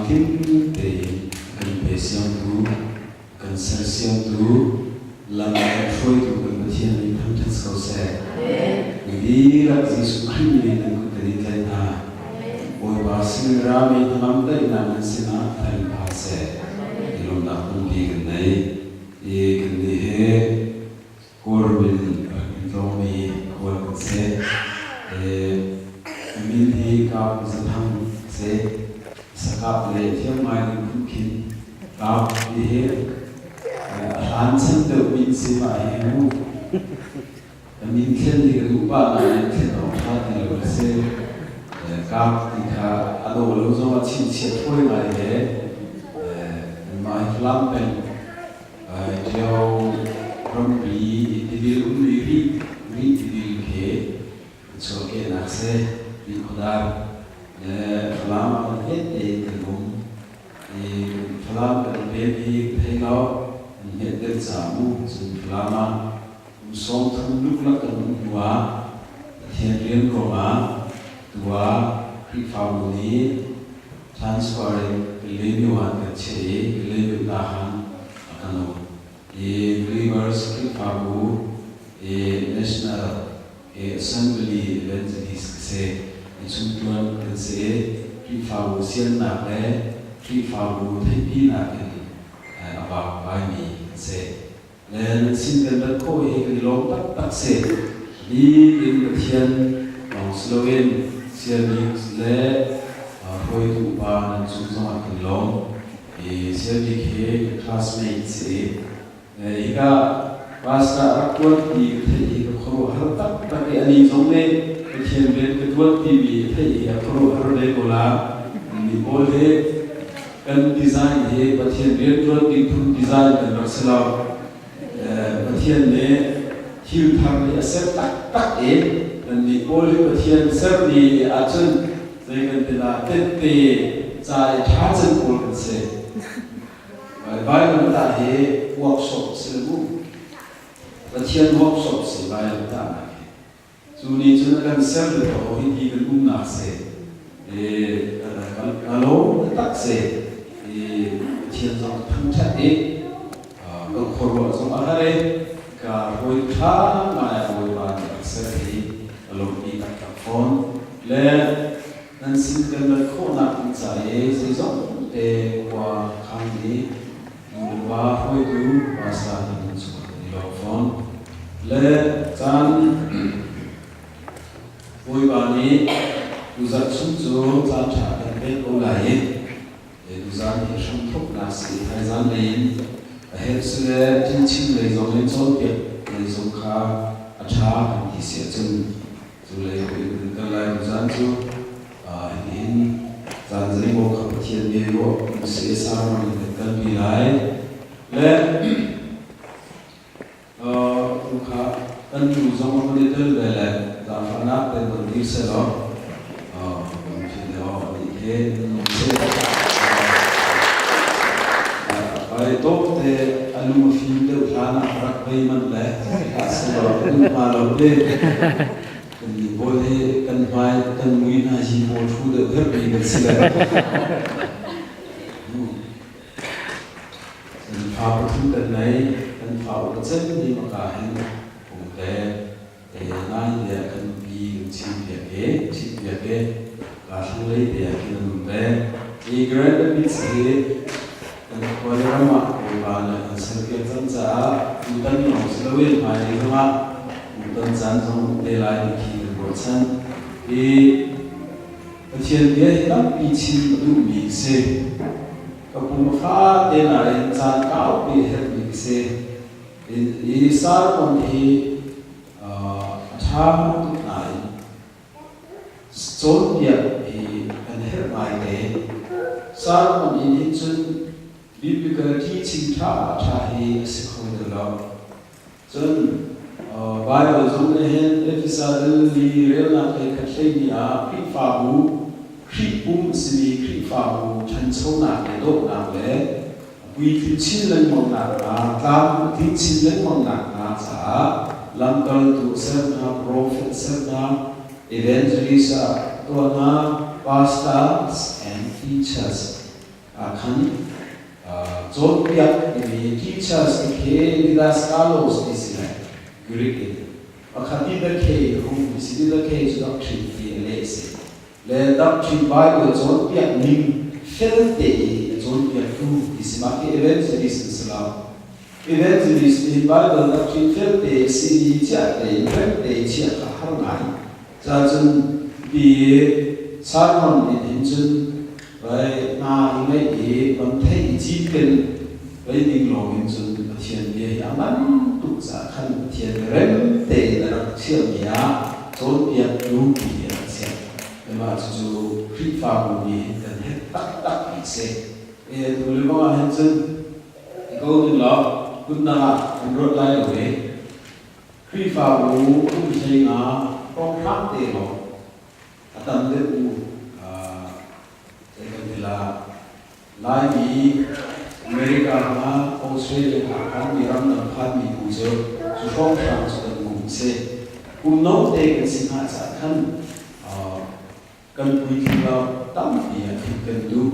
Tlamtling tein a kan pe siangtu, a kan sersiamtu, lam a kan hruaitu kan Pathian nih thangṭhat si ko seh. Mi dihlak Jesuh Khrih min in nan kut kan in tlaih hna. Bawipa sin rami hnangam daihnak nan sinah thaing phan seh. I lawmhnak tampi kan nei. I kannih he Kawlram in rak in tlawngmi khual kan si. A min hi Kap Zathang a si. Sakap le thiam ngai ding phun khin Kap ti hi a hlan chan deuh min si mah hi mu. A min thlen hi ka duh pah nain thlen awk ṭha ti lo a si. Kap ti kha a dawh lo zong ah chinchiah thawi ngai he anmah hi Falam peng Ṭio ramri i tidil ummi Rih tidil khi chuahkehnak si. Rih khuadar le Falam ah kan hmet tein kan um. I Falam kan i pem hi ka thei lo. An hmet deuh caah mu. Cun Falam ah kum 30 luklak kan um hnu ah Pathian rian ruangah tu ah Khrihfabu nih transfer in Kalaymyo ah an kan chiah i Kalaymyo ta khan a kan um i Believers Khrihfabu i National Assembly Evangelist ka si. I chungṭuan kan si i Khrihfabu siannak le Khrihfabu theihpinak in a vakvaimi kan si. Le nan sin kan rat khawh hi kan i lawm taktak si. Bik in Pathian lawng si loin Siabik le hruaitu upa nan cung zongah kan i lawm. I Siabik hi ka classmate si i hika pastor rak ṭuan ti ka theih hi ka khuaruahhar taktak i anih zong nih Pathian rian ka ṭuan timi a theih hi a khuaruahhar ve ko la. Mi pawl hi kan design hi Pathian rianṭuan ding phun design kan rak si lo. Pathian nih thil thar hi a ser taktak i kannih pawl hi Pathian sermi ahcun zei kan ti la tette ca i ṭha cem pawl kan si. Bible tah hi workshop si le mu. Pathian workshop si Bible tahnak hi. Cu nih cun a kan ser le ko hi ti kan umnak si. Ka lawm taktak si. I Pathian zong ka thangṭhat i ka khuaruah zong a har i ka hawi ṭha ngai a Bawipa nih a ka ser i ka lawmhpi taktak fawn. Le nan sin kan rat khawhnak ding ca i zeizong te khua khang i nu le pa hruaitu pastor hna nan cungah kan i lawm fawn. Le caan Bawipa nih tuzarh chung cu caan ṭha kan pek ko lai i tuzaan hi hramthawknak si i thaizaan lei in a herh si le ṭinchim lei zong in cawnpiak lei zong kha a ṭha kan ti si ahcun cu lei in kan kal lai. Tuzaan cu hitihin caan zeimaw kha Pathian bia ruah si i sermon in kan kalpi lai. Le tu kha kan nu zong a van i tel ve le zaangfahnak te van dir sehlaw kan phi le aw nih he nan si. Ai dawt te a lung a fim deuh hlan ah rak vei manh le hlah sehlaw ka duh hnga lo te. Kan nih pawl hi kan hmai kan mui hna hi maw thu deuh herhmi kan si le. Kan fa pathum kan nei, kan fa upa cem hi maka hin um te nai te ah kan pi kan chim piak e, chim piak e, ka thlanglei te ah khin an um ve. I Grand Rapids hi kan khua le ram ah Bawipa nih a kan serpiak cang caah tutan lawng si loin hmailei zongah tutan caan zong um te lai ti khi kan ruahchan. I Pathian bia hi tampi chim a duhmi ka si. Ka pum a fate nain caan kaupi a herhmi ka si. I sermon hi a ṭha tuk nain cawnpiak hi kan herh ngaite. Sermon in hin cun biblical teaching ṭha ṭha hi a si kho deuh lo. Cun Baibal zong nih hin Efesa rili relnak hlei khat hleimi ah Khrihfabu, Khrih pum a simi Khrihfabu ṭhanchonak le dawtnak le puitlin chin lengmangnak hnga, tlam a tlin chin lengmangnak hnga caah lamkaltu a ser hna, profet a ser hna, evangelist a tuah hna, pastors and teachers. Ah khan cawnpiak timi teachers ti khi didaskalos ti si lai Greek in. Pakhat didakhe hung ti si, didakhe cu doctrine ti a leh si. Le doctrine Bible cawnpiak ning fel te i a cawnpiaktu ti si. Mah khi evangelist an si lo. Evangelist nih Bible doctrine fel te si i chiah tein rem te i chiah kha har ngai. Cacun ti sermon in hin cun vai hna i ngaih i van theih i cinken vei ding lawng in cun Pathian bia hi a ngan tuk caah khan Pathian rem tein a rak chiahmi ah cawnpiaktu ti hi a rak chiah. Mah cucu Khrihfabu nih hin kan herh taktak mi a si. E tu le bang ah hin cun i ko ning law phundang ah kan ruat lai lo i Khrihfabu um 15 hrawnghrang te lawng a tam deuh u zei kan ti la. Laimi America hna, Australia hna phanmi ramdang phanmi tu cu cu hrawnghrang cu kan kum a si. Kum no te kan si hna caah khan kan puitling lo, tampi ah khin kan duh.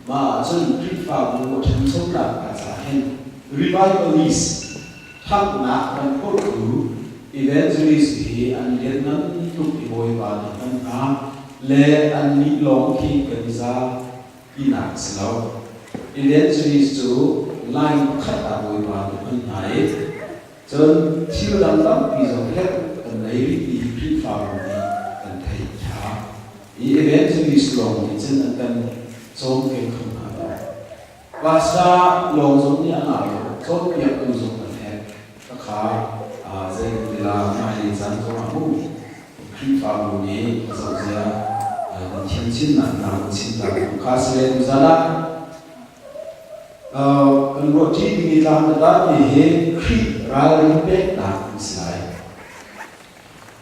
Mah ahcun Khrihfabu a ṭhanchonak hnga caah hin revivalist ṭhanghnak kan phurhtu evangelist hi an lianngan tuk i Bawipa nih hman hna le annih lawng khi kan i za tinak a si lo. Evangelist cu line pakhat ah Bawipa nih hman hna i cun thil dang tampi zong herh kan nei rih ti hi Khrihfabu nih kan theih ṭha. Hi evangelist lawng nih cun an kan cawmkeng kho hna lo. Pastor lawng zong nih a ngah lo, cawnpiaktu zong an herh. Khakha zei kan ti la, hmailei caan zong ah mu Khrihfabu nih a zohzia kan thiam chinnak hna kan chim ta ko. Kha si le tuzan ah Kan ruahṭi dingmi tlang tata ti hi Khrih ralrin peknak an si lai.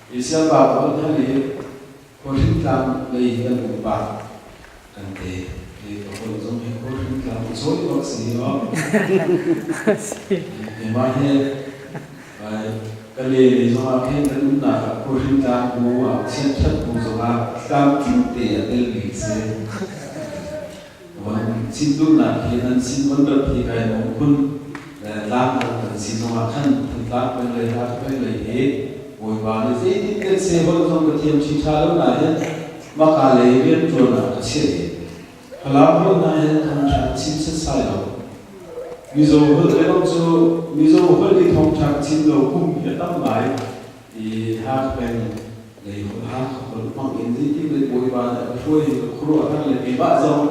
Asia pa pawl hna nih khuahring tlang lei hi kan um pah kan te. Hi ka holh zong hi khuahring tlang i cawi bak si maw? Keimah hi ka le lei zongah khin kan umnak ah khuahring tlang bu ah chiatṭhat bu zongah tlamtling te a telmi si. Van chim duhnak hi nan sin van rat hi kai nuam khun. Tlang kan si zongah khan Thantlang peng lei Hakha peng lei hi Bawipa nih zeitin kan se holh zong ka thiam ṭhi ṭha lo nain maka lei rianṭuan ah ka chiah i Falam holh hna hin thangṭha chim setsai lo. Mizo holh le bang cu Mizo holh i thawngṭha ka chim lo kum hi a tam ngai i Hakha peng lei holh Hakha holh hmang in zeitin le Bawipa nih a ka hruai i ka khuaruahhar le keimah zong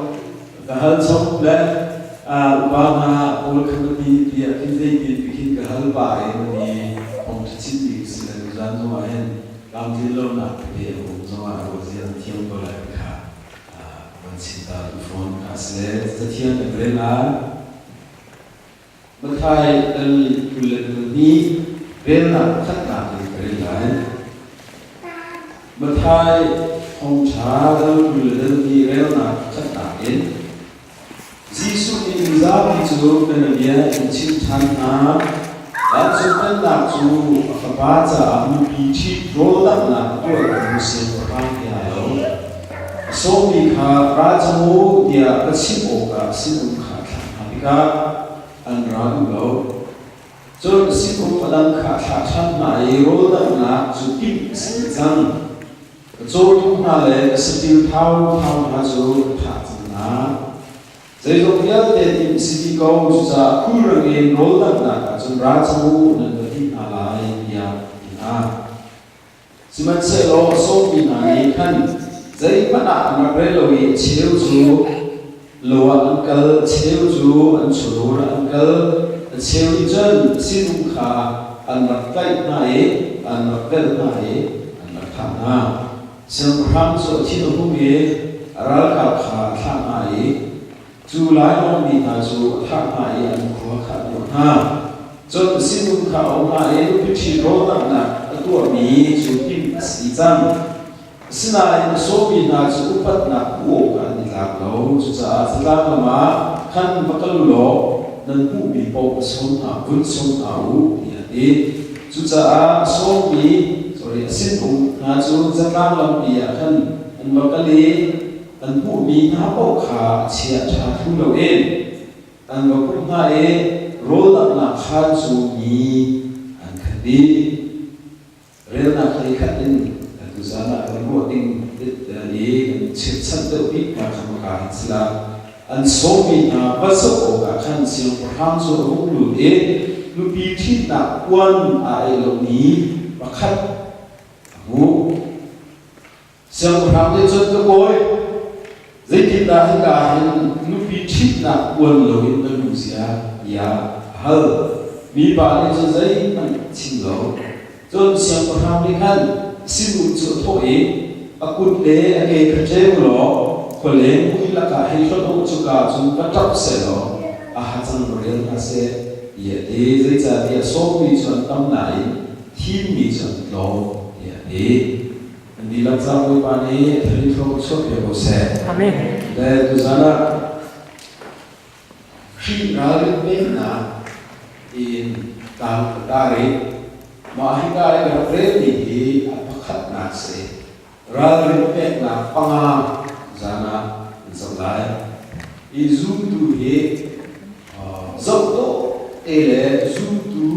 ka hal chom le upa hna pawl khan a ti tiah khin zeitin ti khin ka hal pah in mi thawngṭha chim bik si le tuzan zongah hin tlamtlin lonak tete a um zongah ruahzia na thiam ko lai ti kha van chim ta duh fawn kha si le Cathiang kan rel lai. Matthai dal 22 relnak pakhatnak in ka rel lai. Matthai thawngṭha dal 22 relnak pakhatnak in Jesuh nih mizapi cu bianabia in chim ṭhan hna. Vancung Pennak cu a fapa caah nupi ṭhit rawldanghnak a tuahtu siangpahrang he aa lo. A sawmmi kha ra cang u tiah va chimh awkah sinum kha a thlah hna tikah an ra duh lo. Cun sinum a dang kha a thlah ṭhan hna i rawldanghnak cu timh a si dih cang. Ka cawtum hna le ka saṭil thau thau hna cu ka thah cang hna. Zeizong vialte timh a si dih ko, cucaah khulrang in rawldanghnak ah cun ra cang u nan va ti hna lai tiah a ti hna. Sihmanhsehlaw a sawmmi hna nih khan zeihmanh ah an rak rel lo i a cheu cu lo ah an kal, a cheu cu an chawdawr ah an kal, a cheu nih cun a sinum kha an rak tlaih hna i an rak velh hna i an rak thah hna. Siangpahrang cu a thin a hung i a ralkap kha a thlah hna i Cu lainawngmi hna cu a thah hna i an khua kha a tuah hna. Cun sinum kha a um hna i nupi ṭhi rawldanghnak a tuahmi cu timh a si cang. Asinain a sawmmi hna cu upatnak hmuh awkah an i tlak lo. Cucaah zatlang lam ah khan va kal u law nan hmuhmi paoh va sawm hna, vun sawm hna u, tiah a ti. Cucaah a sawmmi, sorry, a sinum hna cu zatlang lampi ah khan an va kal i. an hmuhmi hna paoh kha a chia ṭha thlu loin an va pumh hna i rawl danghnak khaan cu mi an khat dih. Relnak hleikhat in tuzaan ah kan ruah ding i kan chirchanh deuh bik hna kha hmaka hin si la. An sawmmi hna va zoh awkah khan siangpahrang cu a hung lut i nupi ṭhitnak puan aa aih lomi pakhat a hmuh. Siangpahrang nih cun ka kawi, zeitindah hika hin nupi ṭhitnak puan loin na luh zia tiah a hal. Mipa nih cun zeihmanh a chim lo. Cun siangpahrang nih khan sinum cu a thawh i, A kut le a ke kha ṭem law khualeng mui lakah hei hlonh u, cuka cun va ṭap sehlaw a hacang va rial hna seh, tiah a ti. Zeicahtiah sawmmi cu an tam nain thimmi cu an tlawm, tiah a ti. An dihlak ca Bawipa nih a thari thlawh chuahpiak ko seh. Amen. Le tuzan ah Khrih ralrin peknak in tlang ka tar i mah hika i ka rak relmi hi a pakhatnak si. Ralrin peknak panga zan ah an zoh lai. I zumtu hi zoh dawh te le zumtu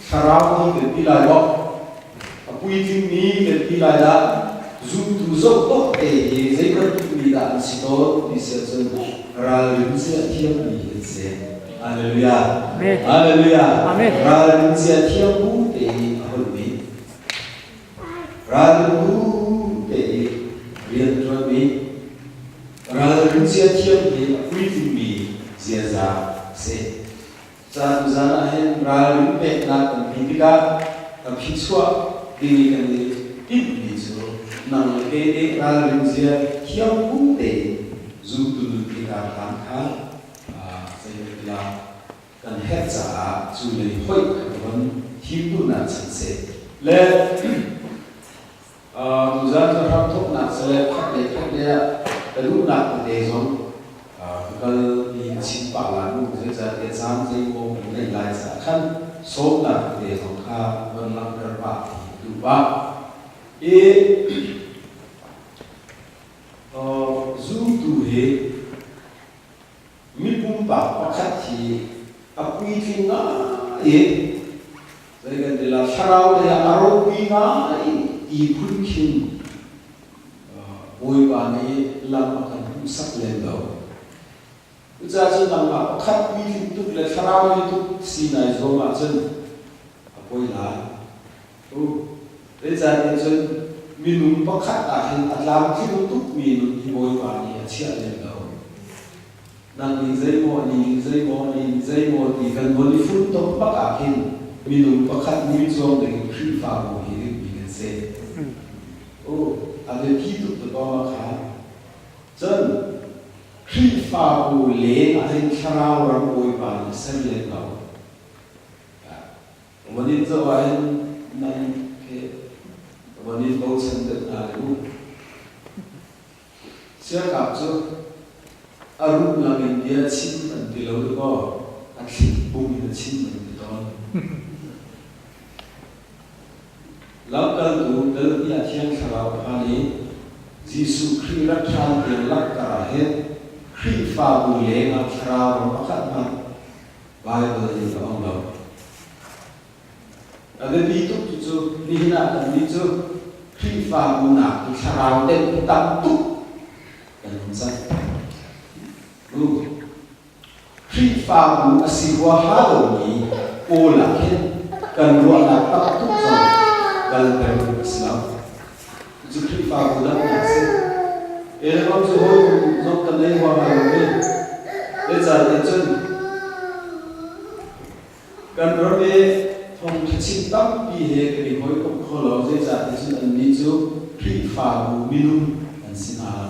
thlarau hi kan ti lai maw? A puitlingmi kan ti lai dah zumtu zoh dawh te hi zei bantuk mi dah an si tawn ti si ahcun ralrin cia thiammi hi an si. Hallelujah. Amen. Hallelujah. Amen. Ralrin cia thiam bu te i a holhmi ralrin bu te i rian a ṭuanmi ralrin cia thiam hi a puitlingmi ziaza a si. Caan zan ah hin ralrin peknak kan ti tikah a phichuah ding i kan i timhmi cu nang le kei nih ralrin zia thiam bu tein zumtu nunpi karhlan kha zeitintiah kan herh caah cu lei hoih kha ka von thim duhnak chan si. Le Tuzaan cu hramthawknak sile khatlei khatlei ah ka duhnak tete zong ka kal i ka chim pah lai mu. Zeicahtiah caan zeimaw kan neih lai caah khan sawmnak tete zong kha von langhter pah ti ka duh pah. I zumtu hi Mi pumpak pakhat hi a puitling ngai i zei kan ti la thlarau lei ah a ropi ngai ti phun khin Bawipa nih lam a kan hmuhsak lem lo. Cucaah cun nangmah pakhat puitling tuk le thlarau lei tuk si nai zuam ahcun a poi lai. Zeicahtiah cun minung pakhat ah hin a tlamtling tukmi nun hi Bawipa nih a chiah lem lo. Nang nih zeimaw, ni nih zeimaw, ni nih zeimaw ti kan von i funtom bak ah khin minung pakhat mui cuang ding in Khrihfabu hi rinpi kan si. A biapi tuk te ko ma kha. Cun Khrihfabu leng ah hin thlarau ram Bawipa nih a ser lem lo. Van in zoh ahhin nan khi van in bochan deuh hna le mu. Siakap cu a rup lang in bia chim an ti lo dakaw a thlik bung in a chim an ti tawn. Lamkaltu dal hnih ah Thiang Thlarau phan i Jesuh Khrih rat ṭhan tiang langhter ah hin Khrihfabu lengah thlarau ram pakhat hmanh Baibal nih a ong lo. A biapi tuk tu cu nihin ah kannih cu Khrihfabu nak i thlarau deuh hi tam tuk kan um cang. U Khrihfabu a si huaha lomi pawl ah khin kan ruahnak tam tuk zong kalter a si lo. Cucu Khrihfabu damnak a si. Elram cu hawikom zong kan nei huaha lo i zeicahtiah cun kan ram i thawngṭha chim tampi he kan i hawikomh kho lo zeicahtiah cun annih cu Khrihfabu minung an si hna lo.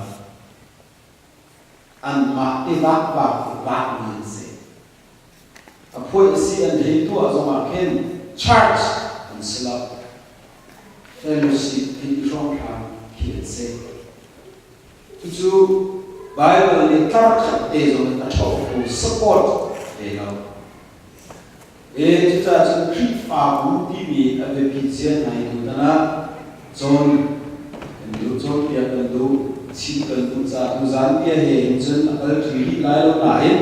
Anmah i vakvak vakmi an si. A phuai a si an hei tuah zongah khin church an si lo. Fellowship hei i hrawmhram khi an si. Cucu Bible nih tlar khat te zong in a ṭhoh ko support ve lo. E cucaah cun Khrihfabu timi a biapit zia hna hi tutan ah cawn kan duh, cawnpiak kan duh. Chim kan duh caah tuzaan bia he hin cun a kal ṭi rih lai lo nain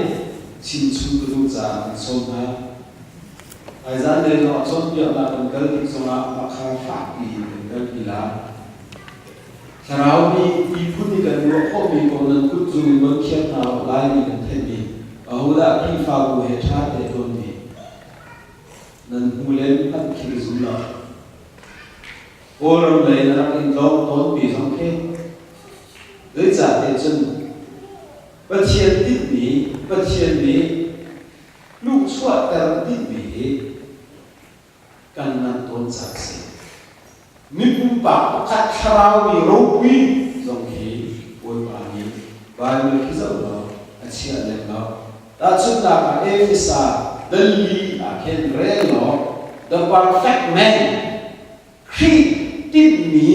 chim chung ka duh caah kan sawm hna. Aizaan lei zongah cawnpiaknak kan kal tik zongah makha fakpi in kan kalpi lai. Thlarau nih miphun nih kan ruah khawhmi kong nan kut cung in von khiak hna awk Laimi kan theihmi ahodah Khrihfabu he ṭha te ṭuanmi nan hmu len hmanh khi ka zum lo. Kawlram lei na rak in tlawng tawnmi zong khi zeicah ti cun Pathian tinhmi Pathian nih luhchuahter tinhmi hi kan ngan tawn caah a si. Mi pumpak pakhat thlarau mi ropui zong khi Bawipa nih Bible khi zoh law a chiah lem lo. Tahchunhnak ah Efesa dal li ah khin rel law the perfect man Khrih tinhmi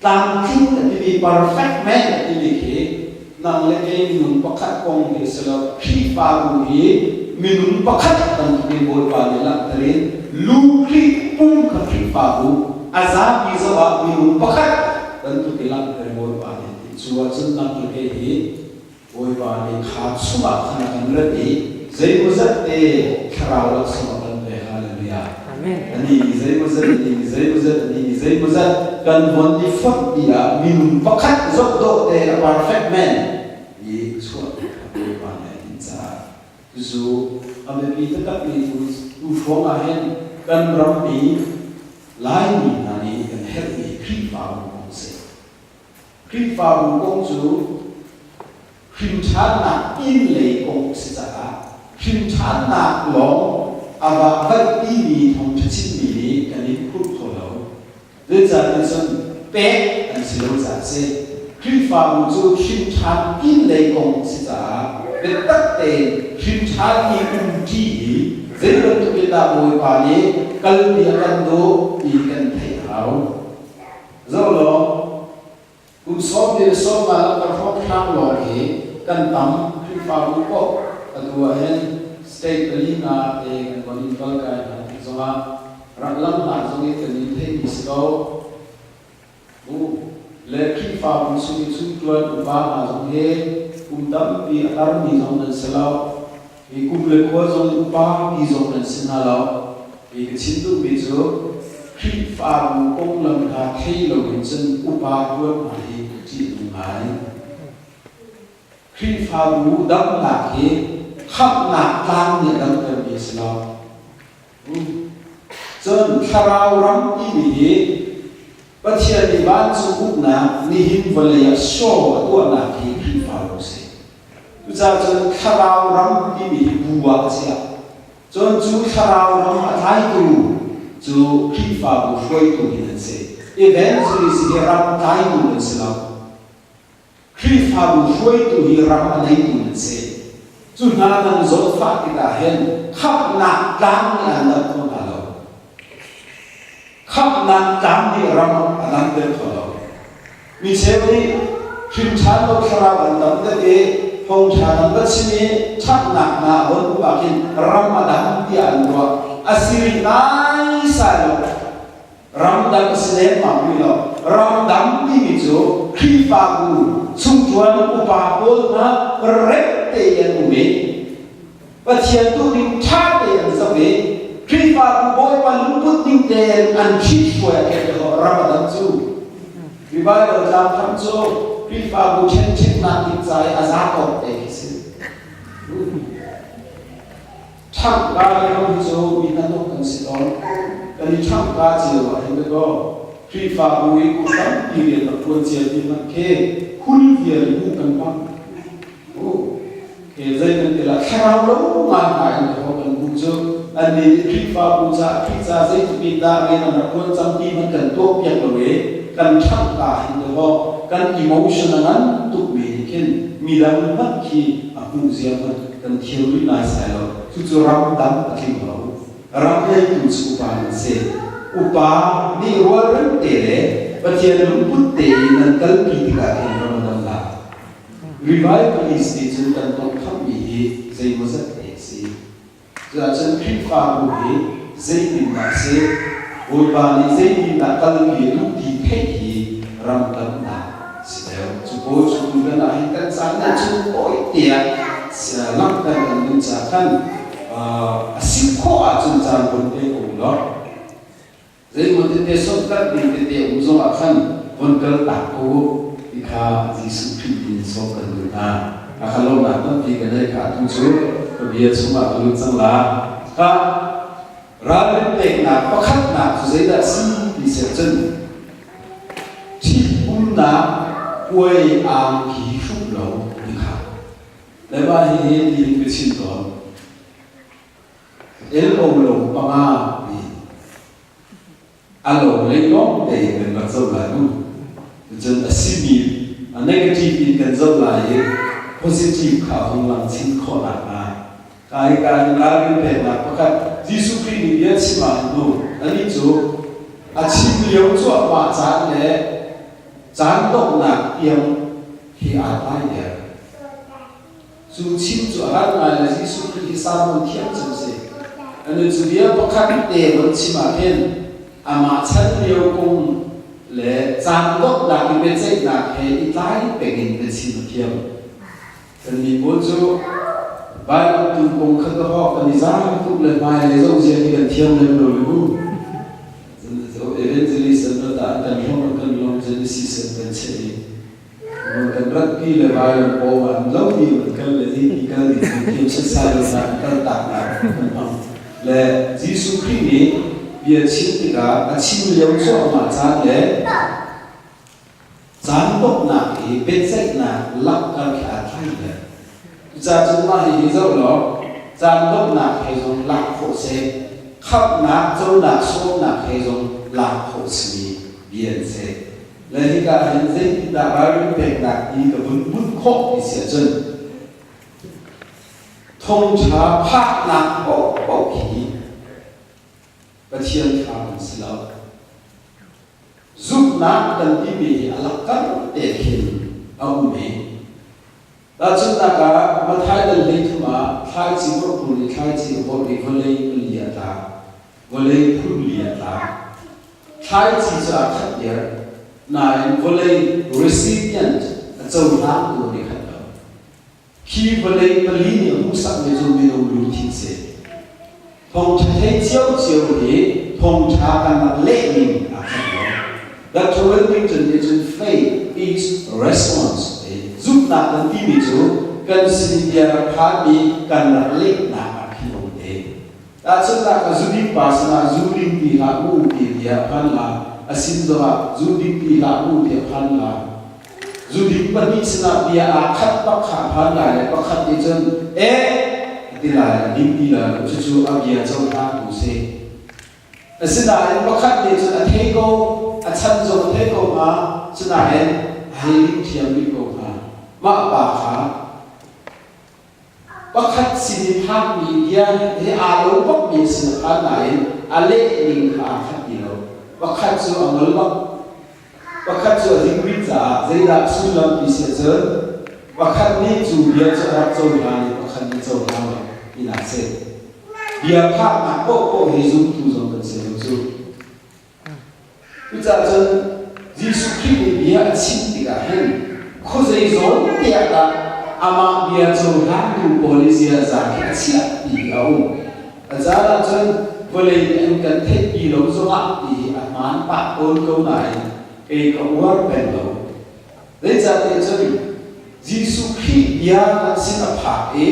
tlamtling a timi perfect man a timi khi nang le kei minung pakhat kong hi a si lo. Khrihfabu hi minung pakhat bantukin Bawipa nih langhter in lu Khrih pum kha Khrihfabu a zapi zoh ah minung pakhat bantukin langhter in Bawipa nih a ti. Cu ahcun nang le kei hi Bawipa nih kha chungah khan a kan rat i zeimawzat te thlarau laksawng a kan pek. Hallelujah. Amen. Ani nih zeimawzat, ani nih zeimawzat, ani nih zeimawzat kan von i fonh ti ah minung pakhat zoh dawh te a perfect man i chuah kha Bawipa nih a tinh caah cucu a biapi taktakmi tu hrawng ah hin kan rammi Laimi hna nih kan herhmi Khrihfabu kong a si. Khrihfabu kong cu hrimṭhannak inn lei kong a si caah hrimṭhannak lawng a vahvaihpimi thawngṭha chimmi nih kan in phurh kho lo. Zeicahtiah cun pek an si lo caah a si. Khrihfabu cu hrimṭhan inn lei kong a si caah biatak tein hrimṭhan i umṭi hi zei bantuk in dah Bawipa nih kalpi a kan duh ti kan theih a hau. Zoh law, kum 25 le ka hrawkhrang lawng hi kan tam Khrihfabu paoh atu ah hin state pali nga te kan von in kal kai hna tik zongah rak lam hna zong in kan in theihmi si ko. Bu le Khrihfabu chung i chungṭuan upa hna zong hi kum tampi a tarmi zong nan si lo. Hi kum le khua zong in upa mi zong nan si hna lo. Hi ka chim duhmi cu Khrihfabu konglam hna thei loin cun upa ṭuan hna hi ṭih a nung ngai. Khrihfabu damnak hi khamhnak tlang nih a damtermi a si lo. Cun thlarau ram timi hi Pathian nih vancung uknak nihin vawlei ah show a tuahnak hi Khrihfabu a si. Cucaah cun thlarau ram timi hi bu ah a chiah. Cun cu thlarau ram a tlaitu cu Khrihfabu hruaitu hin an si. Evangelist hi ram tlaitu an si lo. Khrihfabu hruaitu hi ram a neitu nan si. Cu hna nan zawtfah tikah hin khamhnak tlang nih an dam kho hna lo. Khamhnak tlang nih ram a damter kho lo. Mi cheu nih hrimṭhan lo thlarau an dam deuh i thawngṭha nan va chim i ṭhatnak hna a von um ah khin ram a dam tiah an ruah. A si rih naisai lo. Ramdang a si lengmang rih lo. Ramdang timi cu Khrihfabu chungṭuan upa pawl hna rem tein an um i Pathian duhning ṭha tein an zoh i Khrihfabu Bawipa lungput ning tein an ṭhithruai a kek ram a dang cu. Mi Baibal tlangtham cu Khrihfabu ṭhenṭheknak ding ca i a za tawk te khi si. Ṭhangka le ho hi cu mi hnahnawk kan si tawn. Kan i ṭhangka cio ah hin dakaw Khrihfabu i kum tampi rian rak ṭuan cia mi hmanh khi hul vial i hmuh kan hmang. Ke zei kan ti lah thlarau lo ngai ngai in dakaw kan hmuh cu annih nih Khrihfabu caah Khrih ca zeitluk in dah rian an rak ṭuan cang ti hmanh kan tuakpiak lo i kan ṭhangka hin dakaw kan emotion a ngan tukmi nih khin midang hmanh khi a hmuh zia hmanh kan thil rih naisai lo. Cucu ram dang a tling lo. Ram ngeitu cu upa nan si. Upa nih rualrem te le Pathian lungput tein nan kalpi tikah khin ram a dam lai. Revivalist nih cun kan tonghthammi hi zeimawzat te a si. Cuahcun Khrihfabu hi zeitindah a si, Bawipa nih zeitindah kalpi a duh ti theih hi ram damnak si deuh. Cu. Paul cu kan ah hin kan caan nih cun tawi tiah langhter kan duh caah khan a si khawh ahcun caan von pe ko law zeimaw tete sawmkanh ding tete um zongah khan von kal tak ko u ti kha Jesuh Khrih in sawm kan duh hna. A ka lawmnak tampi ka nei kha atu cu ka bia chungah ka lut cang la. Ka ralrin peknak pakhatnak cu zeidah si ti seh cun Ṭhitumnak puai angki hruk lo ti kha. Le mah hihi ti in ka chim tawn. El o lo panga ti. A lo lei lawng te in kan rak zoh lai mu. Cun a simi a negative in kan zoh lai i positive kha hung lang chin khawh nakhnga Ka hika hin ralrin peknak pakhat Jesuh Khrih nih bia chim ah hin mu anih cu a chim lio cuahmah caan le caan donghnak tiang hi aa tlai der. Cu chim cu a har ngai le Jesuh Khrih hi sermon thiam cem si. Anu cu bia pakhat te von chim ah khin amah chan lio kong le caan donghnak i biaceihnak he i tlai peng in biachim a thiam. Kannih pawl cu Baibal tum kong kha ka hawk kan i zaang tuk le hmailei zohzia hi kan thiam lem lo le mu. Evangelist an rat ah an kan hlong an kan lawm Genesis an kan cheh i kan ratpi le vailam pawng ah an lo ti an kal le ti ti kal ding kan thiam setsai lo na an kal tak nak kan hmang. Le Jesuh Khrih nih bia chim tikah a chim lio cuahmah caan le Caan donghnak i biaceihnak langhter khi aa tlai ve. Cucaah cun mah hihi zoh law caan donghnak he zong lak khawh si, khamhnak conak sawmnak he zong lak khawh simi bia an si. Le hika hin zeitindah ralrin peknak ti ka vun bunh khawh ti si ahcun thongṭha phaknak paohpaoh khi Pathian fa kan si lo. Zumhnak kan timi hi a lakkar te khin a um i tahchunhnak ah Matthai dal 13 ah thlaici vorhtu nih thlaici a vorh i vawlei phun li a tlak. Vawlei phun li a tlak. Thlaici cu aa khat diar. Nain vawlei recipient a cohlangtu an i khat lo. Khi vawlei pali nih a hmuhsakmi cu minung lungthin si. Thawngṭha thei ciocio hi thawngṭha kan rak leh ning aa khat lo. Dr. Wilmington nih cun faith is response zumhnak kan timi cu kan sin bia rak phanmi kan rak lehnak ah khin um te. Tahchunhnak ah zuding pa sinah zu ding ti hlah mu ti tiah phan la, a sin zongah zu ding ti hlah mu tiah phan la. Zuding pahnih sinah bia aa khat bak kha a phan lai le pakhat nih cun eh a ti lai, a ding ti lai lo, cucu a bia cohlangtu si. Asinain pakhat nih cun a thei ko, a chan zong a thei ko hnga, sinain a hei ling thiam rih ko hnga. Mah pa kha Pakhat sin i phakmi bia he aa lo bakmi a si na phan nain a leh ning kha aa khat ti lo. Pakhat cu a ngol bak. Pakhat cu a ding rih caah zeidah sullam ti si ahcun pakhat nih cu bia cu a rak cohlan i pakhat nih cohlan lo tinak si. Bia phaknak paohpaoh hi zumtu zong kan si lo cu. Cucaah cun Jesuh Khrih nih bia a chim tikah hin khuazei zawn te ah dah amah bia cohlangtu pawl i ziaza khi a chiah ti hi a um. A caan ah cun vawlei nih an kan theihpi lo zongah ti hi a hmaan pah tawn ko nain kei ka uar peng lo. Zeicahtiah cun Jesuh Khrih bia kan sin a phak i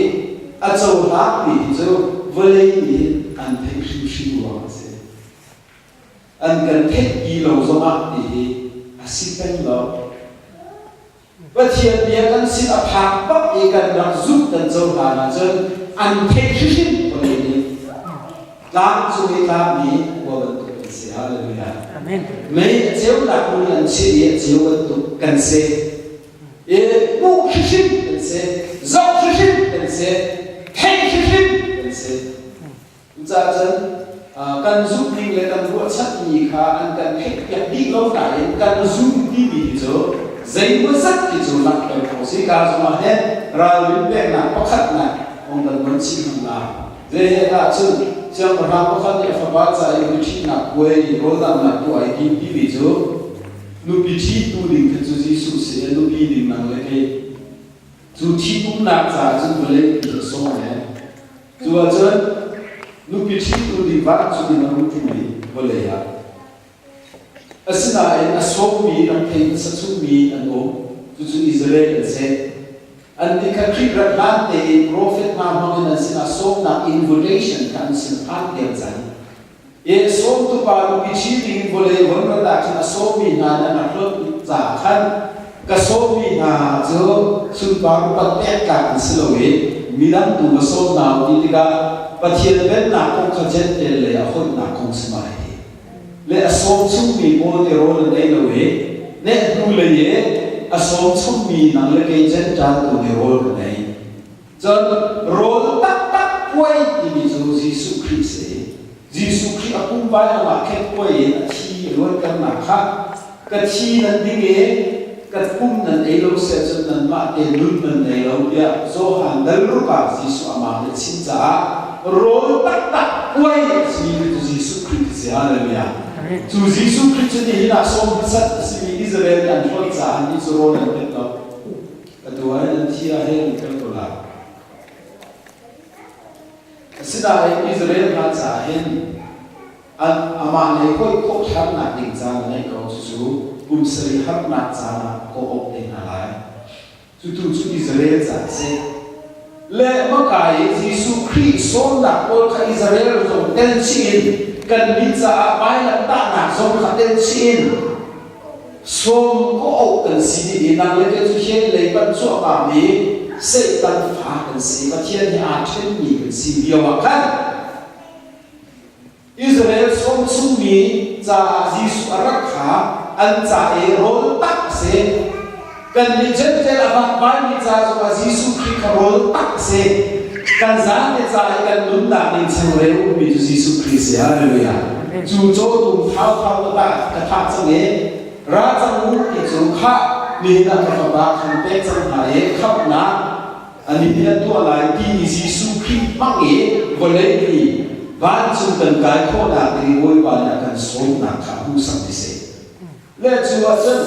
a cohlangmi hi cu vawlei nih hin an theih hrimhrim ruangah a si. An kan theihpi lo zongah ti hi a si peng lo. Pathian bia kan sin a phak bak i kan rak zumh kan cohlan ahcun an theih hrimhrim vawlei nih tlang cung i tlakmi khua bantuk kan si. Hallelujah. Amen. Mei a ceunak hmun an chih i a ceu bantuk kan si. I hmuh hrimhrim kan si. Zoh hrimhrim kan si. Theih hrimhrim kan si. Cucaah cun kan zumhning le kan ruahchanmi kha an kan theihpiak dih lo nain kan zum timi hi cu zeimawzat khi cu langhter khawh si. Ka zongah hin ralrin peknak pakhatnak kong kan von chim hmang la. Zei he dah cun siangpahrang pakhat nih a fapa ca i biṭhihnak puai rawldamnak tuah ai tim timi cu. Nupi ṭhitu ding kha cu Jesuh si i nupi ding nang le kei. Cu ṭhitumnak caah cun vawlei pi a sawm e. Cu ahcun nupi ṭhitu ding vancung in a rung ṭum i vawlei ah. Asinain a sawmmi rak thei hmasa chungmi an um. Cucu Israel an si. Annih kha Khrih rat hlan tein profet hna hmangin an sinah sawmnak invitation kha an sin phan diam cang. I sawmtu pa nupi ṭhi dingin vawlei von rat ah khan a sawmmi hna nih an rak hlawt caah khan ka sawmmi hna cu sunpar upat pek tlak an si lo i midang tu va sawm hna u ti tikah Pathian Pennak kong kha Jentail lei ah holhnak kong si ma hi. Le a sawm chungmi pawl nih rawl an ei lo i neh hnulei i a sawm chungmi nang le kei Jentail tu nih rawl kan ei. Cun rawl taktak puai timi cu Jesuh Khrih si. Jesuh Khrih a pum vailam ah khet puai in a thi a luanternak kha ka thi nan ding i ka pum nan ei lo seh cun nanmah te nun nan nei lo tiah Johan dal ruk ah Jesuh amah nih a chim caah rawl taktak puai a simi cu Jesuh Khrih a si. Hallelujah. Cu Jesuh Khrih cu nihin ah sawm hmasat a simi Israel nih an hlawt caah annih cu rawl an pek lo. Atu ah hin an thi ah hin an kal ko lai. Asinain Israel hna caah hin amah lei hoih khawh ṭhannak ding caan a ngeih ko. Cucu kum sarih harnak caan ah kawh awk te hna lai. Cutu cu Israel ca a si. Le hmaka i Jesuh Khrih sawmnak pawl kha Israel zong tel chih in kannih caah vailamtahnak zong kha tel chih in sawm kawh awk kan si dih i nang le kei cu hell lei panh cuahmah mi Satan fa kan si, Pathian he aa ṭhenmi kan si lio ah khan Israel sawm chungmi caah Jesuh a rat kha an ca i rawl tak a si. Kannih Jentail a vakvaimi ca zongah Jesuh Khrih kha rawl tak a si. Kan zate ca i kan nunnak ning changreu ummi cu Jesuh Khrih a si. Hallelujah. Cu cawtum thauthau ka tah ka thah cang i ra cang u ti cu khah nihin ah ka fapa khan pek cang hna i khamhnak Anih nih a tuah lai ti Jesuh Khrih hmang i vawlei mi vancung kan kai khawhnak ding i Bawipa nih a kan sawmnak kha a hmuhsak ti si. Le cu ahcun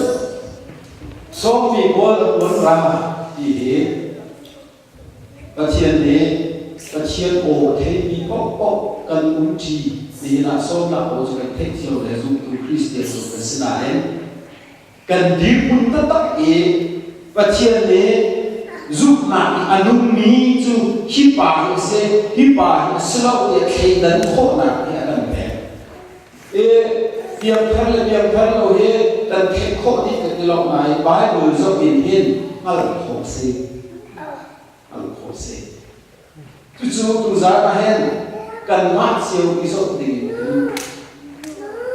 sawmmi pawl an uan ra ti hi Pathian nih Pathian aw a theimi paohpaoh kan umṭi nihin ah sawmnak aw cu kan theih cio le zumtu Kristian cu kan si nain Kan dirhmun taktak i Pathian nih zumhnak i a nungmi cu hi pa hi a si, hi pa hi a si lo tiah thleidan khawhnak hi a kan pek. I piangthar le piangthar lo hi kan theih khawh dih kan i lawmh nain Bible zoh in hin hngalh khawh a si. Hngalh khawh a si. Cucu tuzaan ah hin kanmah cio i zoh ding in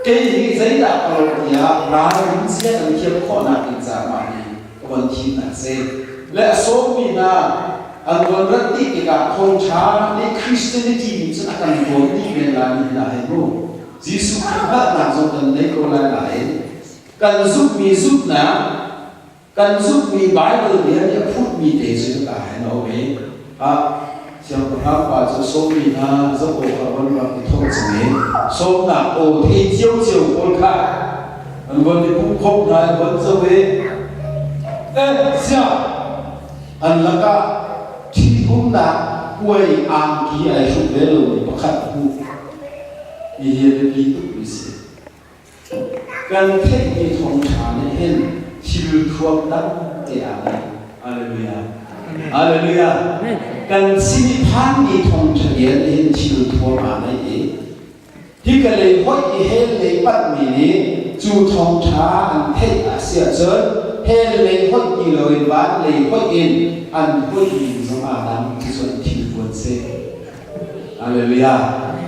kei hi zeidah ka lawh tiah ralrin cia kan thiam khawhnak ding caah mah hi ka von thimnak si. Le a sawmmi hna an von rat dih tikah thawngṭha nih Christianity nih cun a kan huam dih men lai mi hna hi mu. Jesuh Khrih hngalhnak zong kan nei ko lai nain kan zumhmi zumhnak Kan zumhmi Baibal bia nih a phutmi te cu hika hin a um i ah siangpahrang pa cu sawmmi hna zoh awkah von rak i thawh cang i sawmnak aw thei ciocio pawl kha an von i pumhkhawmh hna i von zoh i eh siah an lakah ṭhitumnak puai angki ai hruk ve lomi pakhat a hmuh. Hihi a biapi tukmi si. Kan theihmi thawngṭha nih hin thil thuam dang te aa ngeih. Hallelujah. Hallelujah. Kan sin i phanmi thawngṭha bia nih hin thil thuam aa ngeih i hika lei hoih i hell lei panhmi nih cu thawngṭha an theih a si ahcun hell lei hoih ti loin van lei hoih in an hoih ning zong aa dang. Cucu an thil puan si. Hallelujah.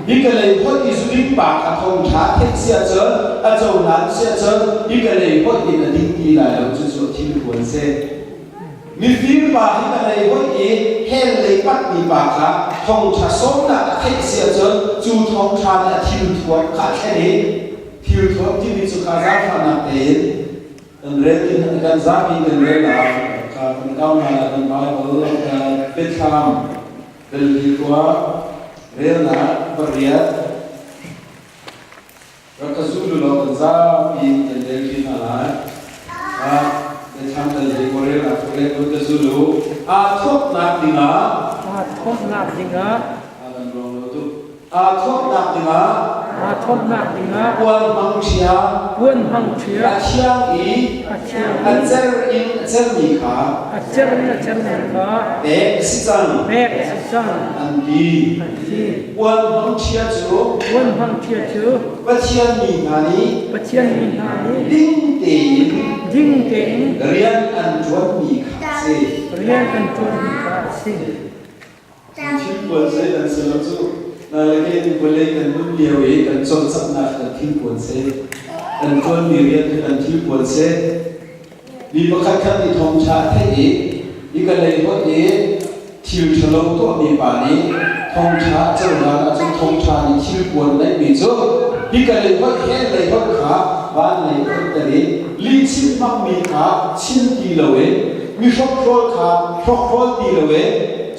Hi ka lei hoih i zuding pa kha thawngṭha theih si ahcun, a cohlan si ahcun, hi ka lei hoih in a ding ti lai lo, cucu a thil huan si. Mifir pa hi ka lei hoih i hell lei patmi pa kha thawngṭha sawmnak a theih si ahcun, cu thawngṭha nih a thil thuam kha a thlen i, thil thuam timi cu kha zaangfahnak tein kan rel in kan zapi kan rel ah kha kan kau hna lai kan Bible biathlam Delhi khua relnak pariat rak ka zul u law kan zapi in kan rel ṭi hna lai. Le kun ka zul u. Aa thawknak dingah Aa thawknak dingah aa kan ruang lo tuk. Aa thawknak dingah aa thawknak dingah puan hmang ṭhia puan hmang ṭhia a thiang i a thiang a cer in a cermi kha a cer in a cermi kha pek a si cang pek a si cang an ti. an ti. Puan hmang ṭhia cu Puan hmang ṭhia cu Pathian mi hna nih Pathian mi hna nih ding tein ding tein rian an ṭuanmi kha a si. rian an ṭuanmi kha a si. Thilpuan zei kan si lo cu nalake vawlei kan nun lio i kan cawlcanghnak kan thilpuan si. Kan ṭuanmi rian khi kan thilpuan si. Mi pakhat khat nih thawngṭha a theih i hi ka lei hoih i thil ṭhalo tuahmi pa nih thawngṭha a cohlan ahcun thawngṭha nih thilpuan neihmi cu hi ka lei hoih he lei hoih kha van lei hoihter i lihchim hmangmi kha chim ti loin mi hrokhrawl kha hrokhrawl ti loin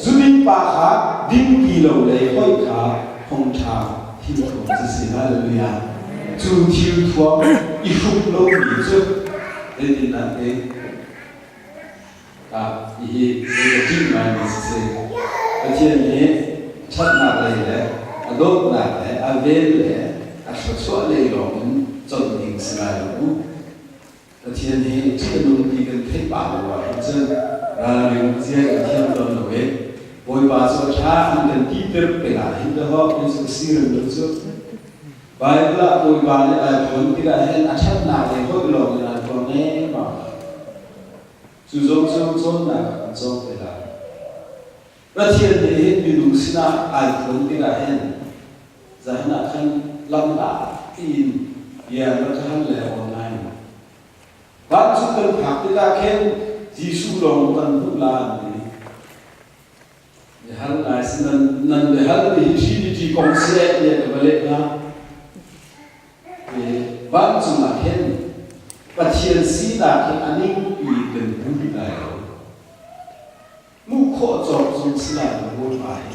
zudin pa kha ding ti lo lei hoih kha thawngṭha thilthuam cu si. Hallelujah. Cu thilthuam i hruk lomi cu zeitindah ti? Ah, hihi zei ka ṭih ngaimi siseh, Pathian nih ṭhatnak lei le a dawtnak le a vel le a thluachuah lei lawngin conh ding si lai lo mu. Pathian hi ṭih a nung ti kan theih pah lo ahhin cun ralring zia kan thiam tawn lo i Bawipa cu a ṭha an kan ti ter peng ahhin dahawh kei cu ka si rem lo cu. Bible ah Bawipa nih ai phuan tikah hin a ṭhatnak lei hoih lawng in ai phuang lengmang. Cu zong cu cawnnak ah kan cawng te lai. Pathian nih hin minung sinah ai phuan tikah hin zahan ah khan lamhla tiin bia rak ka hal le online. Vancung kan phak tikah khin Jesuh lawng kan hmuh la an ti. Biahal ngai si nan nan biahal mi hi Trinity kong si eh tiah ka va leh hna. Vancung ah khin Pathian sinak hi a ningpi in kan hmu rih lai lo. Hmuh khawh cawk zong si lai lo Bawipa hi.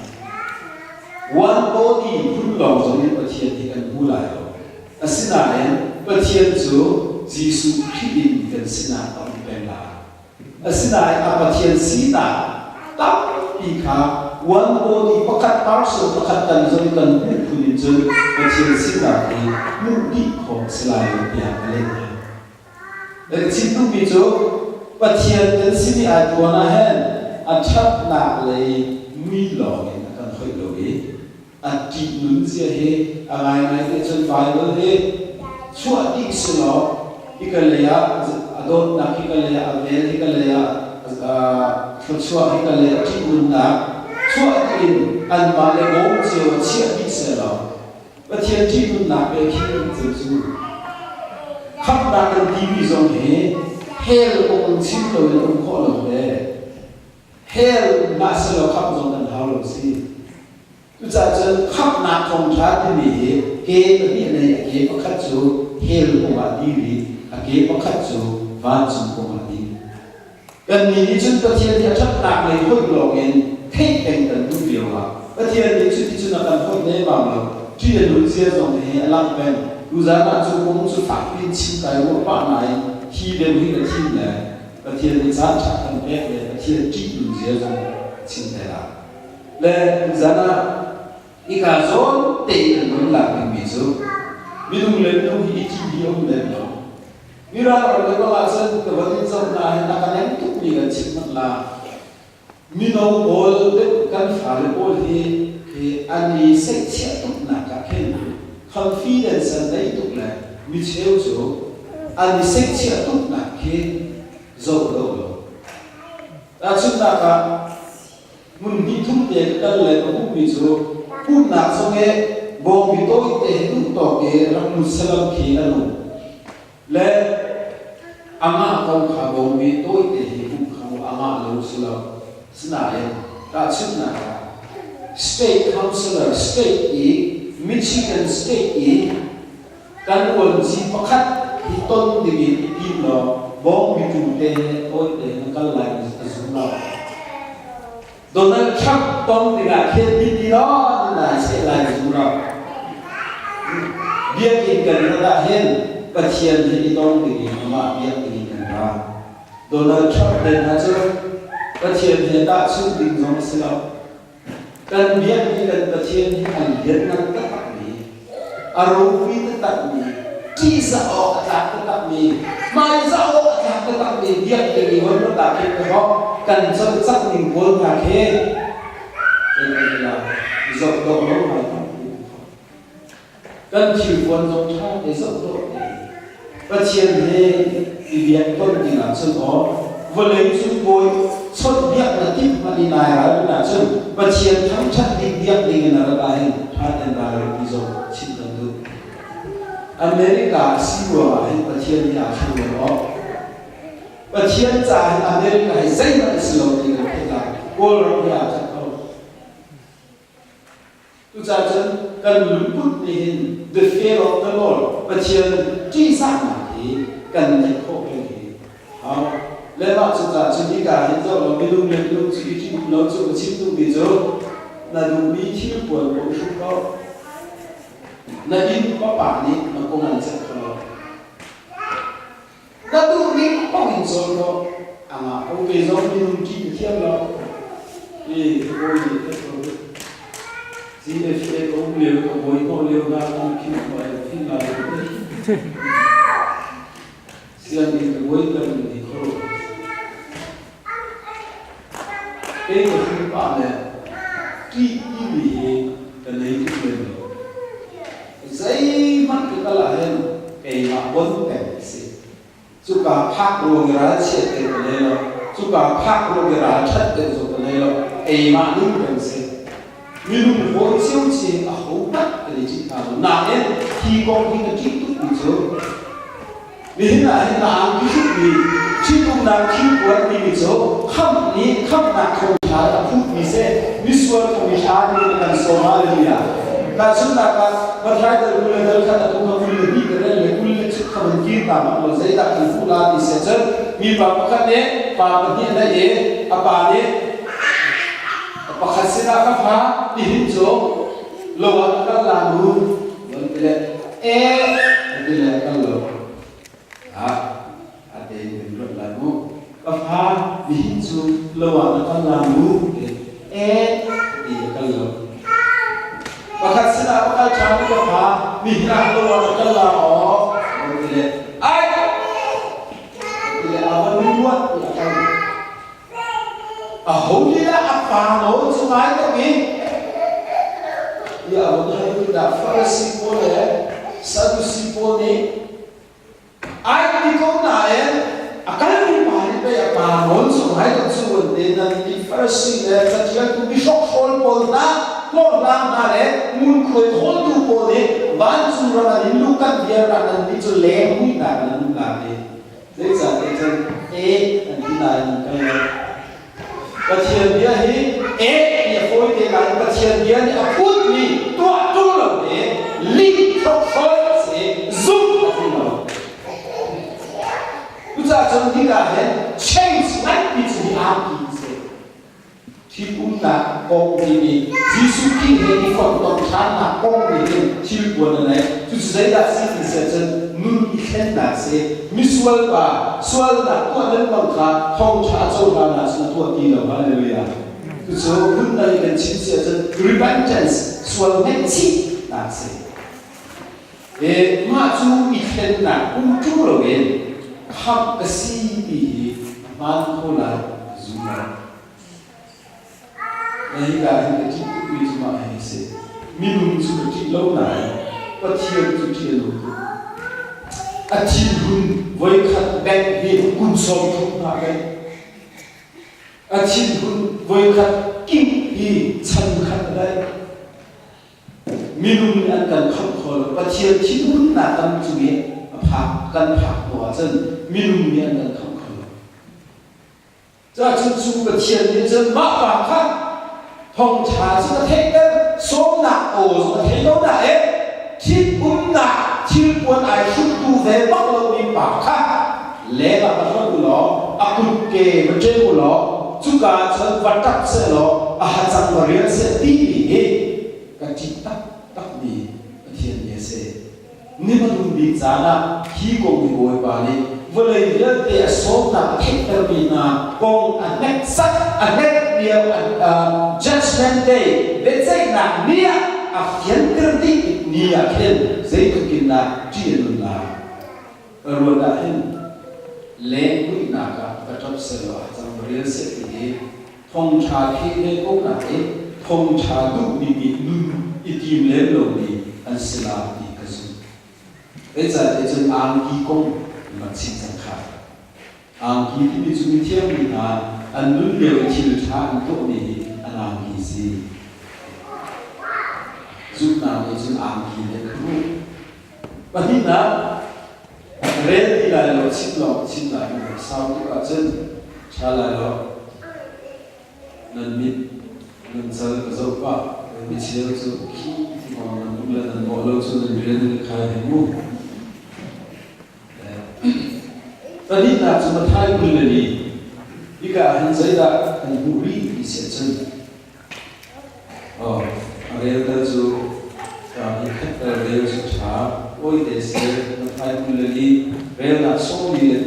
One body phun lawng zong in Pathian hi kan hmu lai lo. Asinain Pathian cu Jesuh Khrih in kan sinah a um peng lai. Asinain a Pathian sinak tampi kha one body pakhat parcel pakhat kan zong kan hmuh phun in cun Pathian sinak hi hmuh dih khawh a si lai lo tiah ka leh hna. Ka chim duhmi cu Pathian kan sin i ai tuan ah hin a ṭhatnak lei mui lawng in a kan hoih lo i a ṭihnun zia hi a ngaingai te cun Bible hi chuah dih si law hika lei ah a dawtnak hika lei ah a vel hika lei ah thluachuah hika lei ah ṭihnunnak chuah dih in anmah le bawm cio ah chiah dih seh law Pathian ṭihnunnak ve khi cu cu khamhnak kan timi zong hi hell kong chim loin um khawh lo le Hell mah selaw khamh zong kan hau lo si. Cucaah cun khamhnak thawngṭha timi hi ke pahnih nei a ke pakhat cu hell kong ah dir i a ke pakhat cu vancung kong ah dir. Kannih nih cun Pathian nih a ṭhatnak lei hoih lawngin theih peng kan duh lio ah Pathian nih cuticun a kan hoih lengmang lo. Ṭih a nun zia zong hi a lang peng. Tuzaan ah cu kong cu fakpi in chim kai ruah pah nain hi deuh hi ka thim le Pathian nih caan ṭha kan pek le Pathian ṭihnung zia zong a chim te lai. Le tuzan ah hika zawn tein an ron lak dingmi cu minung le minung hi i ṭih hi a um lem lo. Mirang ram le bang ahcun ka van in zoh hna hin a ka neng tukmi kan chim hmanh la. Mino pawl deuh kan fale pawl hi hi an i seihchiah tuknak ah khin confidence an nei tuk le micheu cu an i seihchiah tuknak khi zoh dawh lo. Tahchunhnak ah hmun hnih thum te ka kal le ka hmuhmi cu pumhnak zong i bawngbi tawi te he duh tawk i rak lut salam khi an um. Le a ngah ko kha bawngbi tawite hi hmuh kha a ngah lo si lo. Sinain tahchunhnak ah state councilor state i Michigan state i kan uanci pakhat hi ton dingin i tim law bawngbi tu te he tawite he na kal lai a zum lo. Donald Trump ton tikah khin bipi law nai seh lai zum lo. Biakinn kan rat ah hin Pathian he i tong dingin amah biak dingin kan ra. Donald Trump te hna cu Pathian he tahchunh ding zong a si lo. Kan biakmi kan Pathian hi an lianngan taktakmi, a ropui taktakmi, ṭihzah awk a tlak taktakmi, hmaizah awk a tlak taktakmi biak ding i von rat ah khin ka hawk kan cawlcangh ning pawl hna khi zoh dawh lo ngai tampi Kan thilpuan zong ṭha te zoh dawh te Pathian he i biak ton ding ahcun aw vawlei cung bawi chawnhbiak na timh hmanh i nai ral ahcun Pathian thangṭhat ding biak ding in a rat ahhin ṭha ten ralring ti zong chim kan duh. America a si ruangah hin Pathian hi aa thleng lo aw. Pathian caah hin America hi zeihmanh a si lo ti kan theih lai. Kawlram hi aa that ko. Cucaah cun kan lungput nih hin the fear of the Lord, Pathian ṭihzahnak hi kan neih khawh peng hi hau. Le mah cucaah cun hika hin zoh law minung le minung cu i ṭih um lo cu ka chim duhmi cu na duhmi thil puan ko i hruk ko. Na inn papa nih na kong an ceih kho lo. Na duhning paoh in cawl ko. A ngah ko kei zong minung ṭih ka thiam lo. I bawi nih ka cawl. CFA ka um lio ka bawi hnawh lio hna kan khim ko ai thin la lo te. Sianginn ka bawi kan ni kho. Kei ka hrin pa le ṭih timi hi ka nei tuk lem lo. Zeihmanh ka kal ahhin keimah bon peng a si. Cuka phak ruang i ralchiat deuh ka nei lo. Cuka phak ruang i ralṭhat deuh zong ka nei lo. Keimah ning peng si. Minung hawi cio ci ahohmanh kan i ṭih hna lo. Nain hi kong hi ka ṭih tukmi cu Nihin ah hin na angki hrukmi ṭhitumnak thilpuan timi cu khamh nih khamhnak thawngṭha a phutmi seh misual thong i hla ding in kan sawm. Hallelujah. Tahchunhnak ah Matthai dal 20 le dal khat a kum kha 22 ka rel le 20 le chuk kha van kir ta bak law zeidah kan hmuh la ti seh cun mipa pakhat nih pa pahnih a neih i a pa nih pakhat sinah ka fa nihin cu lo ah ka kal la mu van ti le e a ti le kal lo ah a te in kan ruat lai mu ka fa nihin cu lo ah na kal la mu e a ti a kal lo pakhat sinah pakhat ṭha mi ka fa nihin ah lo ah na kal la aw van ti le ai a ti le a van ruat ti a kal Aho nih dah a pa nawl cu ngai tuk i tiah a vun hal tikah Farasi pawl le Sadusi pawl nih ai ti ko nain a kalmi pa nih pei a pa nawl cu ngai tuk cu an ti nan nih Farasi le caṭialtu mihrokhrawl pawl hna hlawhhlang hna le ngunkhuai khawltu pawl nih vancung ram an in luh kan viar ah nan nih cu leng muihnak in an um la ti. Zeicahtiah cun e an ti nain an kal lo. Pathian bia hi e ti a fawi te nain Pathian bia nih a phutmi tuah ṭung lo te lih hrokhrol a si zumh a tling lo. Cucaah cun hika hin change nganpi cu hi aa ti si. Ṭhitumnak kong timi Jesuh Khrih he i fonhtonh ṭhannak kong nih hin thil puan a nei. Cucu zeidah si ti seh cun nun i thlennak si. Misual pa sualnak tuah lengmang kha thawngṭha a cohlan ahcun a tuah ti lo. Hallelujah. Cucu phundang in kan chim si ahcun repentance sual ngaihchihnak si. E, mah cu i thlennak um ṭung loin khamh ka si ti hi a hmaan kho lai ka zum lo. Na hika hin ka ṭih tukmi cu mah hi a si. Minung cu ka ṭih lo nain Pathian cu ṭih a nung tuk. A thinhun voikhat bengh hi kum 30 hna kai. A thinhun voikhat kingh hi chan khat a dai. Minung nih an kan khamh kho lo. Pathian thinhunnak kan cung i a phak kan phak hnu ahcun minung nih an kan khamh kho lo. Cun cu Pathian nih cun mah pa kha thawngṭha cu ka theihter, sawmnak aw zong a thei ko nain ṭhitumnak thilpuan ai hruktu ve bak lomi pa kha leng ah va hlonh u law a kutke va ṭem u law cuka ah cun va ṭap seh law a hacang va rial seh timi hi ka ṭih taktakmi Pathian bia a si. Ni hmanung bik caan ah hi kong hi Bawipa nih vawlei vialte a sawmnak a theihtermi hna kong a hneksak a hnek lio Judgment Day biaceihnak ni ah a fianter dih ni ah khin zeitluk in dah ṭih a nun lai. Ka ruat ah hin lengmuihnak ah va ṭap sehlaw a cang va rial seh ti hi thongṭha khi he uknak i thongṭha duhmi nih nun i tim lem lomi an si la ti ka zumh. Zeicahtiah cun angki kong rak chim cang kha. Angki timi cu mithiang mi hna an nun lio i thil ṭha an tuahmi hi an angki si. Zumhnak nih cun angki nih a hmuh. Pahnihnak, rel ti lai lo chim lawng chim lai mu sau tuk ahcun ṭha lai lo. Nan mit nan cal ka zoh pah micheu cu khi ti hngawng nan um le nan bawh lo cu nan rian nan khai he mu. Pahnihnak cu Matthai 24 hika ah hin zeidah kan hmuh rih ti si ahcun A relter cu ṭa i khatter rel cu ṭha. Awite si Matthai 24 relnak 45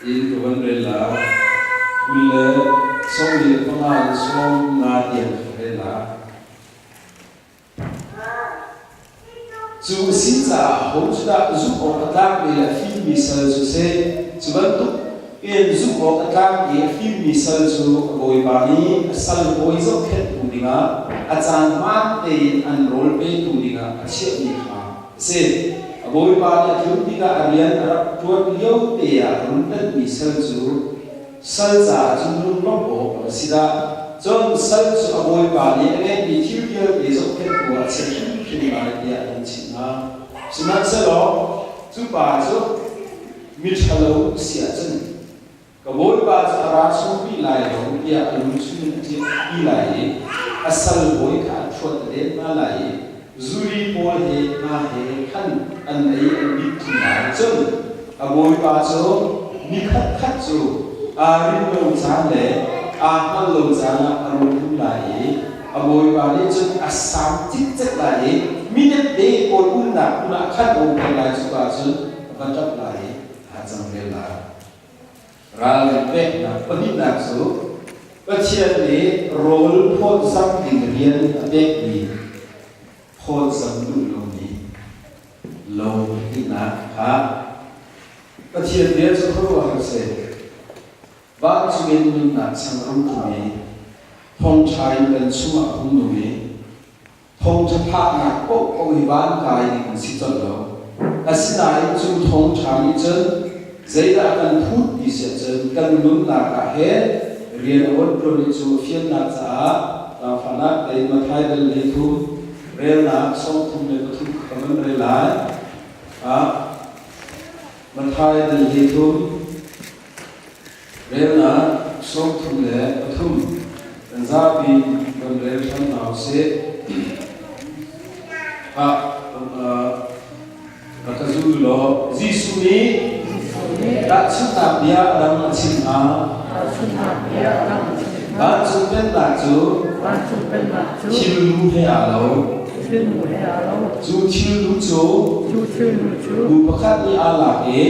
in ka van rel la. 20 le 45 in 50 tiang ka rel la. Cu a si caah ho cu dah zumh awk a tlakmi le a fimmi sal cu si? Cu bantuk in zumh awk a tlak i a fimmi sal cu a bawipa nih a sal bawi zohkhenhtu dingah a caan hmaan tein an rawl petu dingah a chiahmi kha a si. A bawipa nih a tlun tikah a rian a rak ṭuan lio te ah a run ṭanhmi sal cu Sal caah cun lunglawmh awk a va si dah! Cun sal cu a bawipa nih a ngeihmi thil vialte zohkhenhtu ah a chia hrimhrim lai tiah an chimh hna. Sihmanhsehlaw cu pa cu miṭhalo a si ahcun, ka bawipa cu a ra chung rih lai lo tiah a lung chungin a ṭialpi lai i a sal bawi kha a ṭhuat a den hna lai i zuri pawl he hna he khan an ei an dip ṭi lai. Cun a bawipa cu ni khatkhat cu aa rin lo caan le aa hngal lo caan ah a rung tlung lai i a bawipa nih cun a sam cikcek lai i midepde pawl umnak hmun ah khan a umter lai. Cuka cun a va ṭap lai i aa cang rel lai. Ralrin peknak pahnihnak cu Pathian nih rawl phawtzamh ding rian a pekmi phawtzamh duh lomi lo pahnihnak kha Pathian bia cu khuaruahhar si. Vancung in nunnak chang rung ṭum i thawngṭha in kan chungah hung nung i Thawngṭha phaknak paohpaoh hi van kai ding an si colh lo. Asinain cu thawngṭha nih cun zeidah a kan phut ti si ahcun kan nunnak ah hin rian a von ṭuan i cu a fiannak caah zaangfahnak tein Matthai dal 33 relnak 33 ka van rel lai. Ah, Matthai dal 33 Relnak 33 kan zapi kan rel ṭhan hna usih. Ah, rak ka zul law Jesuh nih tahchunhnak bia a dang a chim hna. Vancung pennak cu thilnu he aa lo. Cu thilnu cu nu pakhat nih aa lak i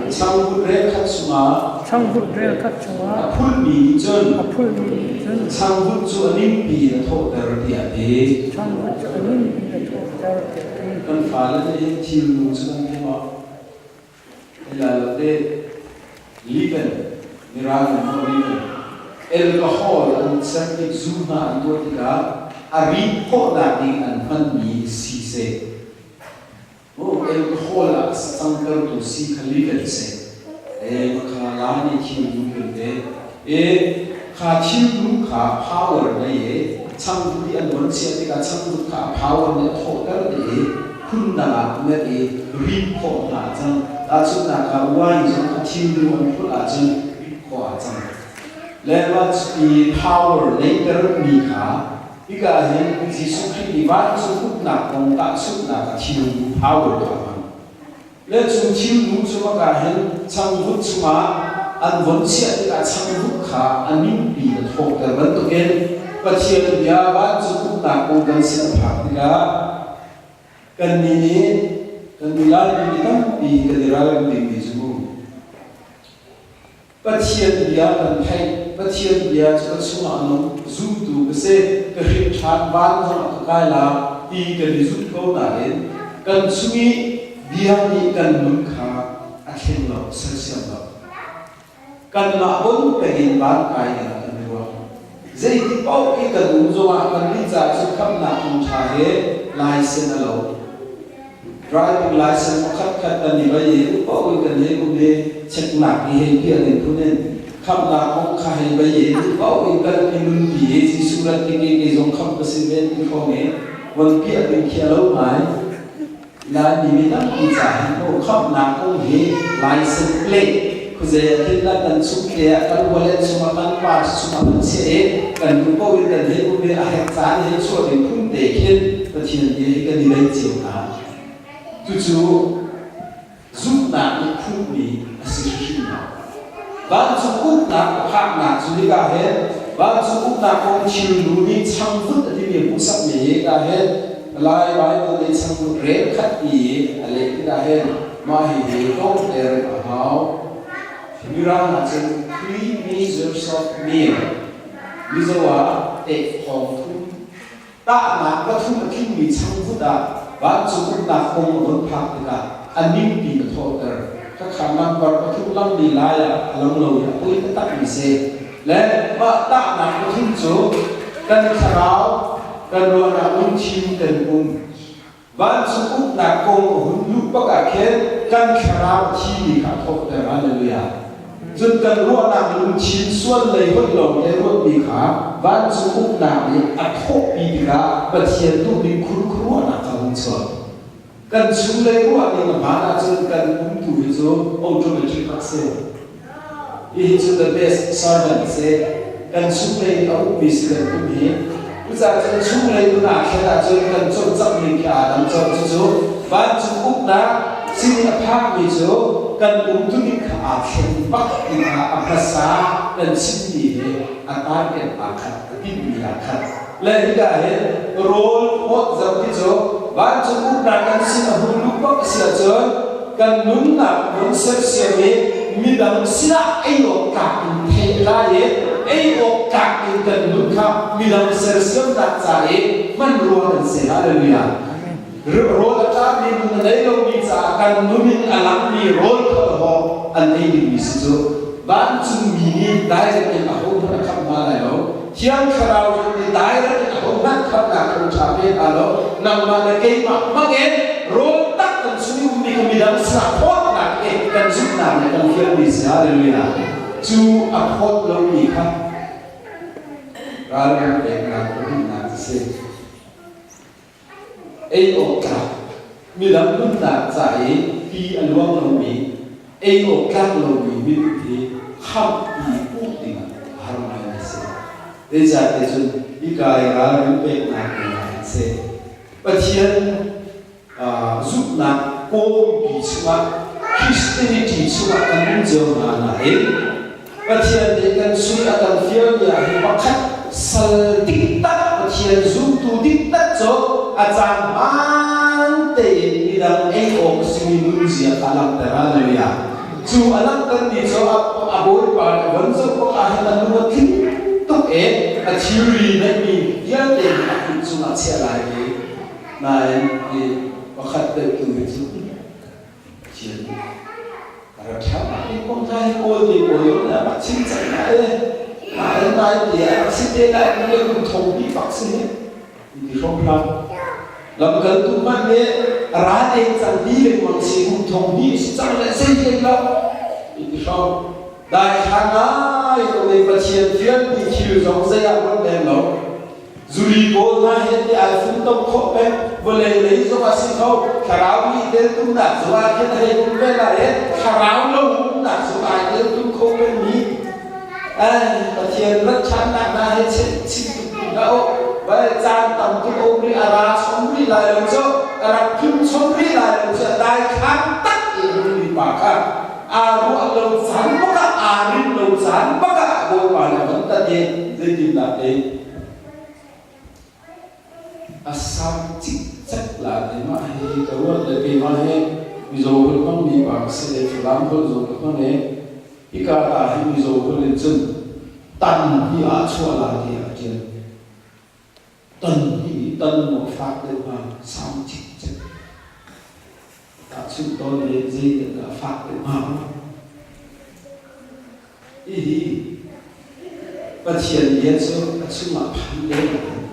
changvut rel khat chungah a phulmi nih cun changvut cu a ningpi in a thawhter tiah a ti. Kan fale nih hin thilnu cu kan thei maw? Hei lai lo te Liven Mirang in maw Liven alcohol an ser tik zu hna an tuah tikah a rit khawhnak ding an hmanmi sii Alcohol ah cangtertu sii kha li kan si. E kha la nih thil nu kan te. E kha thil nu kha power nei e changvut i an von chiah tikah changvut kha a power nih a thawhter te i phun dang ah met i rit khawh hna a cang. Tahchunhnak ah wine zong kha thil nu an phulh ahcun rit khawh ah cang. Le i power neiter mi kha Hika ah hin Jesuh Khrih nih vancung uknak kong tahchunhnak ah thilnu power kha a hman. Le cu thilnu cu hmaka hin changvut chungah an von chiah tikah changvut kha a ningpi in a thawhter bantukin. Pathian bia vancung uknak kong kan sin a phak tikah kannih nih kan i ralring mi tampi kan i ralring dingmi cu mu. Pathian bia kan theih, Pathian bia cu ka chungah a nung, zumtu ka si, ka hrin ṭhan, van zong ah ka kai la ti kan i zumh ko nain kan chung i bia nih kan nun kha a thleng lo, a sersiam lo. Kanmah bon peng in van kai ding ah kan i ruah. Zeiti paoh i kan um zongah kannih ca cu khamhnak thawngṭha he laisen a lo. Driving license pakhat khat kan i vei i paoh in kan hei um i cheknak hi hei piah ding phun in khamhnak kong kha hei vei i paoh in kan i nunpi i Jesuh rat tik i kei zong khamh ka si ve ti hrawng i von piah ding khi a lo ngai. Laimi mi tampi ca hi maw khamhnak kong hi license plate khuazei ah khin lah kan chungte ah kan wallet chungah kan purse chungah kan chiah i kan duh paoh in kan hei um i a herh caan i hei chuah ding phun te khin Pathian bia hi kan i lei cio hna. Cucu zumhnak nih phunmi a si hrimhrim lo. Vancung uknak a phaknak cu hika hin vancung uknak kong thilnu nih changvut a timi hmuhsakmi hi hika hin Lai Baibal nih changvut rel khat i a leh tikah hin mah hihi tlawmte a hau. Mirang ahcun three measures of meal Mizo ah teh thawng thum Tahnak pathum a tlingmi changvut ah vancung uknak kong a von phak tikah a ningpi a thawhter. Khakha nambar pathum langmi lai ah a lang lo i a poi taktakmi si. Le mah tahnak pathum cu kan thlarau, kan ruahnak lungthin kan um. Vancung uknak kong a hun luh bak ah khin kan thlarau a thimi kha a thawhter. Hallelujah. Cun kan ruahnak lungthin sual lei hoih lawng te ruatmi kha vancung uknak nih a thawhpi tikah Pathian duhning khurkhuaruahnak kha hung chuak. Kan chunglei ruahning a hmaan ahcun kan umtu hi cu automatic bak si. Hihi cu the best servant si. Kan chunglei nih a ukmi si kan um hi. Cucaah cun chunglei nun aa thlen ahcun kan cawlcangh ning khi aa dang colh. Cucu vancung uknak sin i a phakmi cu kan umtuning kha aa thlen bak ti kha a hmasa kan chimmi he a target aa khat, a tinhmi aa khat. Le hika hin rawl phawt zoh ti cu vancung uknak kan sin a hung luh bak a si ahcun kan nunnak vun sersiam i midang sinah ei awk tlak in theih lai i ei awk tlak in kan nun kha midang sersiamnak ca i hmanrua kan si. Hallelujah. Rawl a ṭammi nun a nei lomi caah kan nun in a langmi rawl kha haw an ei dingmi si cu vancungmi nih direct in ahohmanh a khamh hna lai lo. Thiang Thlarau zong nih direct in ahohmanh khamhnak thawngṭha pe hna lo. Nangmah le keimah hmangin rawl tak kan chung i ummi kha midang sinah phawtnak he kan zumhnak le kan fialmi si. Hallelujah. Cu a phawt lomi kha ralring peknak pahnihnak a si. Ei awk tlak midang nunnak ca i ti a luang lomi, ei awk tlak lomi minung hi khamh i uk dingah a har ngaimi a si. Zeicahtiah cun hika i ralrin peknak ding ah hin seh Pathian zumhnak kawlpi chungah Christianity chungah kan um cio hna nain Pathian nih kan sui a kan fialmi ah hi pakhat sal diktak Pathian zumtu diktak cu a caan hmaan tein midang ei awk a simi nunzia kha a langhter. Hallelujah. Cu a langhtermi cu a bawipa nih a von zoh bak ah hin a lung a tling tuk i a thilri neihmi vialte hi a kut cungah chiah lai i nain hi pakhat deuh tu hi cu Pathian rak ṭha mi kong hna hi kawl te pawl in a rak chim cang hna i nai nai te a rak si te lai mi le kum thong bi bak si hi ti hrom hlah lamkaltu hmanh nih ra te cang bi lengmang si kum thong bi si cang le zei hlei lo ti hrom dai thla ngai ko le Pathian fialmi thil zong zei ah ruat lem lo Zuri pawl hna he ti ai funtom khawh peng vawlei lei zong a si kho thlarau nih teltumnak zong ah khin a hei um ve lai i thlarau lo umnak zong ai teltum kho peng mi ai Pathian rat ṭhannak hna he chim chim tuk ti hlah u vai caan tam tuk a um rih a ra chom rih lai lo cu a rak tlung chom rih lai lo cu dai thlang tak i mi pa kha aa ruah lo caan bak ah aa rin lo caan bak ah Bawipa nih a von tat i zeitindah ti? A sang cikcek la keimah hi ka ruat le keimah hi Mizo holh hmangmi pa ka si le Falam holh zong ka hmang i hika ta hi Mizo holh in cun tan hi aa chuah la tiah a ṭial. Tan hi tan maw fak deuh hnga sang cikcek. Tahchunh tawn le zeitin dah fak deuh hnga maw? Hihi Pathian bia cu a chungah phan ve nain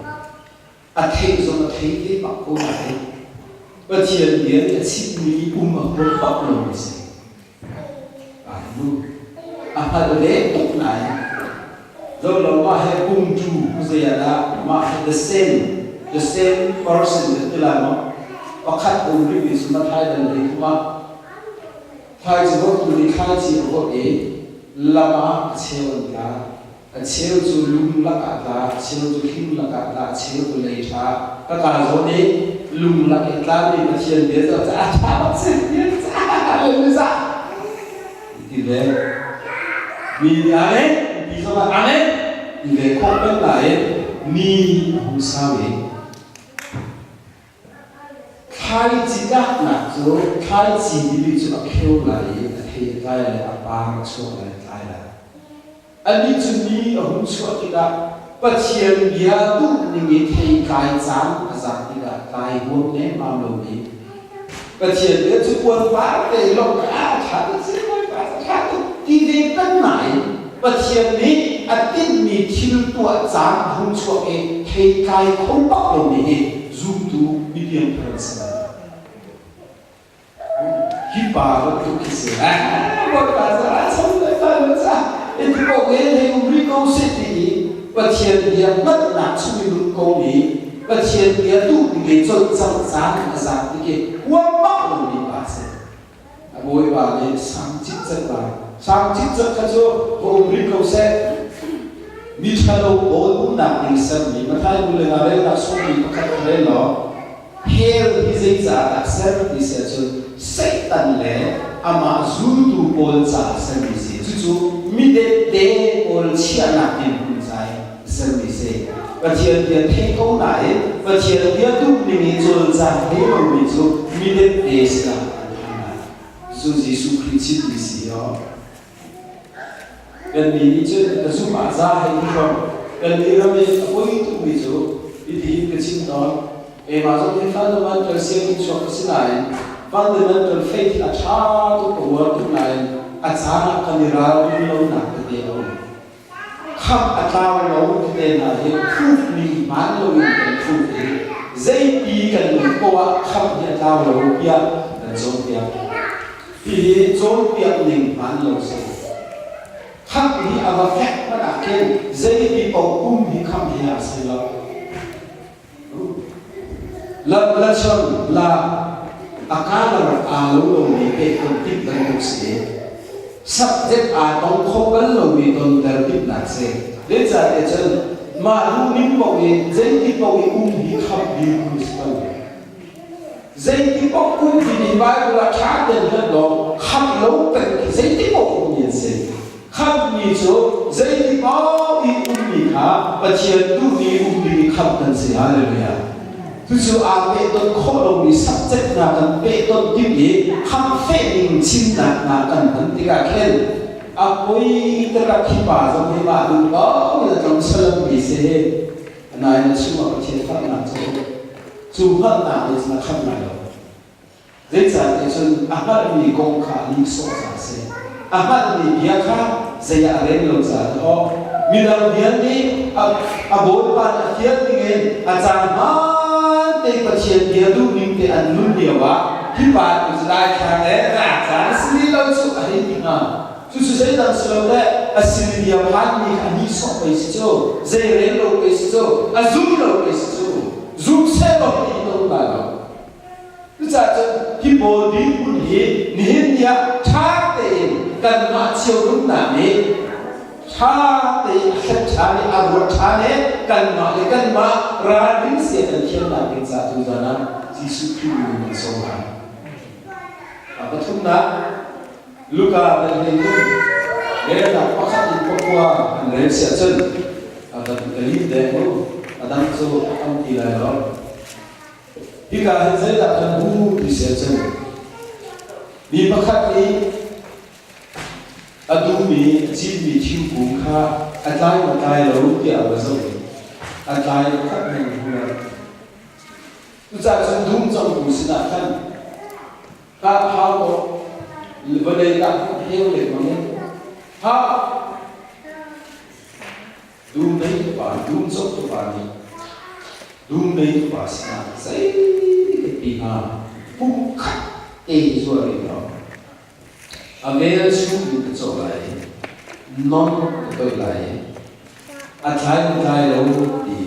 a theih zong a thei ve bak ko nain Pathian bia nih a chimmi um a huam bak lo a si. Ai mu. A hngalh ve tuk nain zo lo mah he pumtu zei ah dah mah he the same person kan ti lai maw? Pakhat um rihmi cu Matthai dal hlei thum ah Thlaici vorhtu nih thlaici a vorh i lam ah a cheu an tla. A cheu cu lung lakah a tla, a cheu cu hling lakah a tla, a cheu cu lei ṭha. Ka kaa zawn i lung lak i a tlami Pathian bia cu a ṭha bak si. Hallelujah. Ti ve. Mi nih amen, mi zong ah amen ti ve khawh peng nain mi a hung sau i Thlaici tlaknak cu thlaici timi cu a kheu lai i a thei a tlai lai, a par a chuak lai, a tlai lai. Anih cu ni a hung chuah tikah Pathian bia duhning i theitlai caan a zat tikah tlai huam nemmam lomi Pathian bia cu puan par te lawng ah a ṭha tuk si Bawipa a ṭha tuk ti ve peng nain Pathian nih a tinhmi thil tuah caan a hung chuak i theitlai kho bak lomi hi zumtu mipiangthar an si lai. Hi pa bantuk khi si. Bawipa cu a chom le pa lo ca i ti ko e hei um rih ko seh ti i Pathian bia hngalhnak chung i nun ko mi Pathian bia duh ning i cawlcangh caan a zat tik i huam bak lomi pa a si. A bawipa nih sang cikcek lai. Sang cikcek kha cu va um rih ko seh. Mi ṭhalo pawl umnak ding sermi Matthai 25 relnak sawmmi pakhat kha rel law hell hi zeicah dah ser ti si ahcun Satan le amah zultu pawl caah sermi si. Cucu midette pawl chiahnak dirhmun ca i sermi si. Pathian bia thei ko nain Pathian bia duh ning i cawlcang hlei lomi cu midette sinah an phan lai. Cucu Jesuh Khrih chimmi si aw. Kannih nih cun ka zumh ah za hei ti hram. Kannih ram i a poi tukmi cu hitihin ka chim tawn. Keimah zong hi fundamental sianginn chuak ka si nain fundamental faith a ṭha tuk ka uar tuk nain a caan ah kan i ralrin lonak tete a um. Khamh a tlau lo tete hna hi proof ning hmaan loin kan proof i zeipi kan nun poah ah khamh hi a tlau lo tiah kan cawnpiak. Hihi cawnpiak ning hmaan lo si. Khamh hi a va fek hmanh ah khin zeiti paoh um hi khamh hi a si lo. La la chon la a kalar aa lo lomi pehton tip bantuk si. Subject aa tong kho bal lomi tonter timhnak si. Zeicahtiah cun mah duhning paoh i zeiti paoh i um hi khamh dirhmun si lo. Zeiti paoh um timi Bible ah ṭha tein hlat law khamh lo peng khi zeiti paoh ummi an si. Khamhmi cu zeiti paoh i ummi kha Pathian duhmi um ding i khamh kan si. Hallelujah. Cucu aa pehtonh khawh lomi subject hna kan pehtonh tik i khamh feh ning chimnak hna kan hman tikah khin a poi takak hi pa zong hi mah duh paoh in a tlong salammi si. Nain a chungah Pathian hngalhnak cu cu hngalhnak nih cun a khamh lai lo. Zeicahtiah cun a hngalhmi kong kha a nihsawh caah a si. A hngalhmi bia kha zei ah a rel lo caah a awk. Midang bia nih a bawipa nih a fial dingin a caan hmaan te Pathian bia duhning te an nun lioah hi pa cu daithlang le caan a si lo cu a hei ti hnga. Cucu zeidang si lo le a sin bia phanmi kha a nihsawh pei si cu, zei rel lo pei si cu, a zum lo pei si cu, zum seh law ti in a um lai lo. Cucaah cun hi pawl dirhmun hi nihin ni ah ṭha tein kanmah cio nunnak nih ṭha tein a hlet ṭhan i a ruat ṭhan i kanmah le kanmah ralring sia kan thiamnak ding caah tuzan ah Jesuh Khrih min in kan sawm lai. A pathumnak Luka kan hlei tung relnak pakhat in pakua an rel siah cun a kan ka lim deng mu a dang cu a tam ti lai lo. Hika hin zeidah kan hmu ti si ahcun mi pakhat nih a duhmi a cinmi thingkung kha a tlai maw tlai lo tiah a va zoh i a tlai pakhat hmanh a hmu lo. Cucaah cun dum cawngtu sinah khan kah hau maw vawlei tah heu lengmang in hah Dum nei tupa, dum cawk tupa nih dum nei tupa sinah zei ti hnga pum khat te zuar rih lo. A vel chung in ka cawh lai i non ka toih lai i a tlai maw tlai lo ti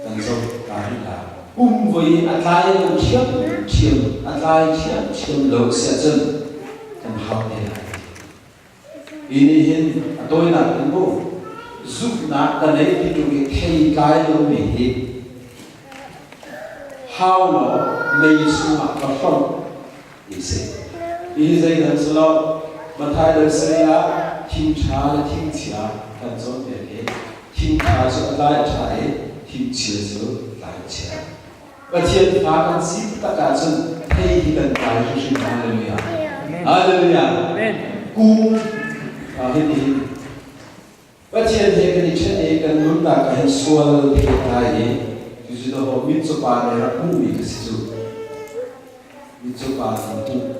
kan zoh ta rih la. Pum voi a tlai lo ṭhiamṭhiam, a tlai ṭhiamṭhiam lo si ahcun kan hau te lai. Hi nih hin a tawinak in mu zumhnak ka nei ti ṭung i thei tlai lomi hi hau law mei chungah ka hlonh ti si. Hihi zeidang si lo, Matthai dal sarih ah thing ṭha le thing chia kan cawnpiak i thing ṭha cu a tlai a ṭha i thing chia cu tlai a chia. Pathian fa kan si tak ahcun thei hi kan tlai hrimhrim. Hallelujah. Hallelujah. Kung hiti hin Pathian he kan i ṭhen i kan nunnak ah hin sual thei tlai i cucu dawh mitcaw nih rak hmuhmi ka si cu. Mitcaw pa nih hmuh.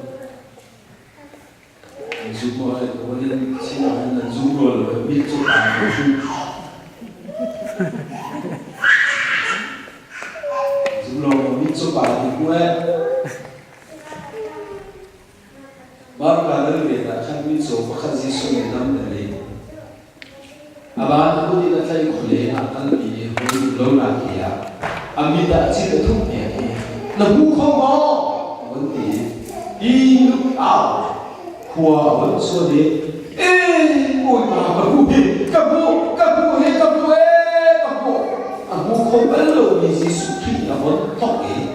An zum maw le kawl in chin ah hin an zum rua lo mitcaw pa nih hmuh. Zum lo maw mitcaw pa nih hmuh eh. Marka dal ve ah khan mitcaw pakhat Jesuh nih nam a leh. A ban kut in a tlaih khualeng ah kalpi i hawi lo nak he ah a mit ah cil a thup hnek i na hmu kho maw? a vun ti i hi look out khua a vun chuan i ee bawipa ka hmu hi ka hmu ka hmu hi ka hmu ee ka hmu a hmu kho bal lomi Jesuh Khrih a von thok i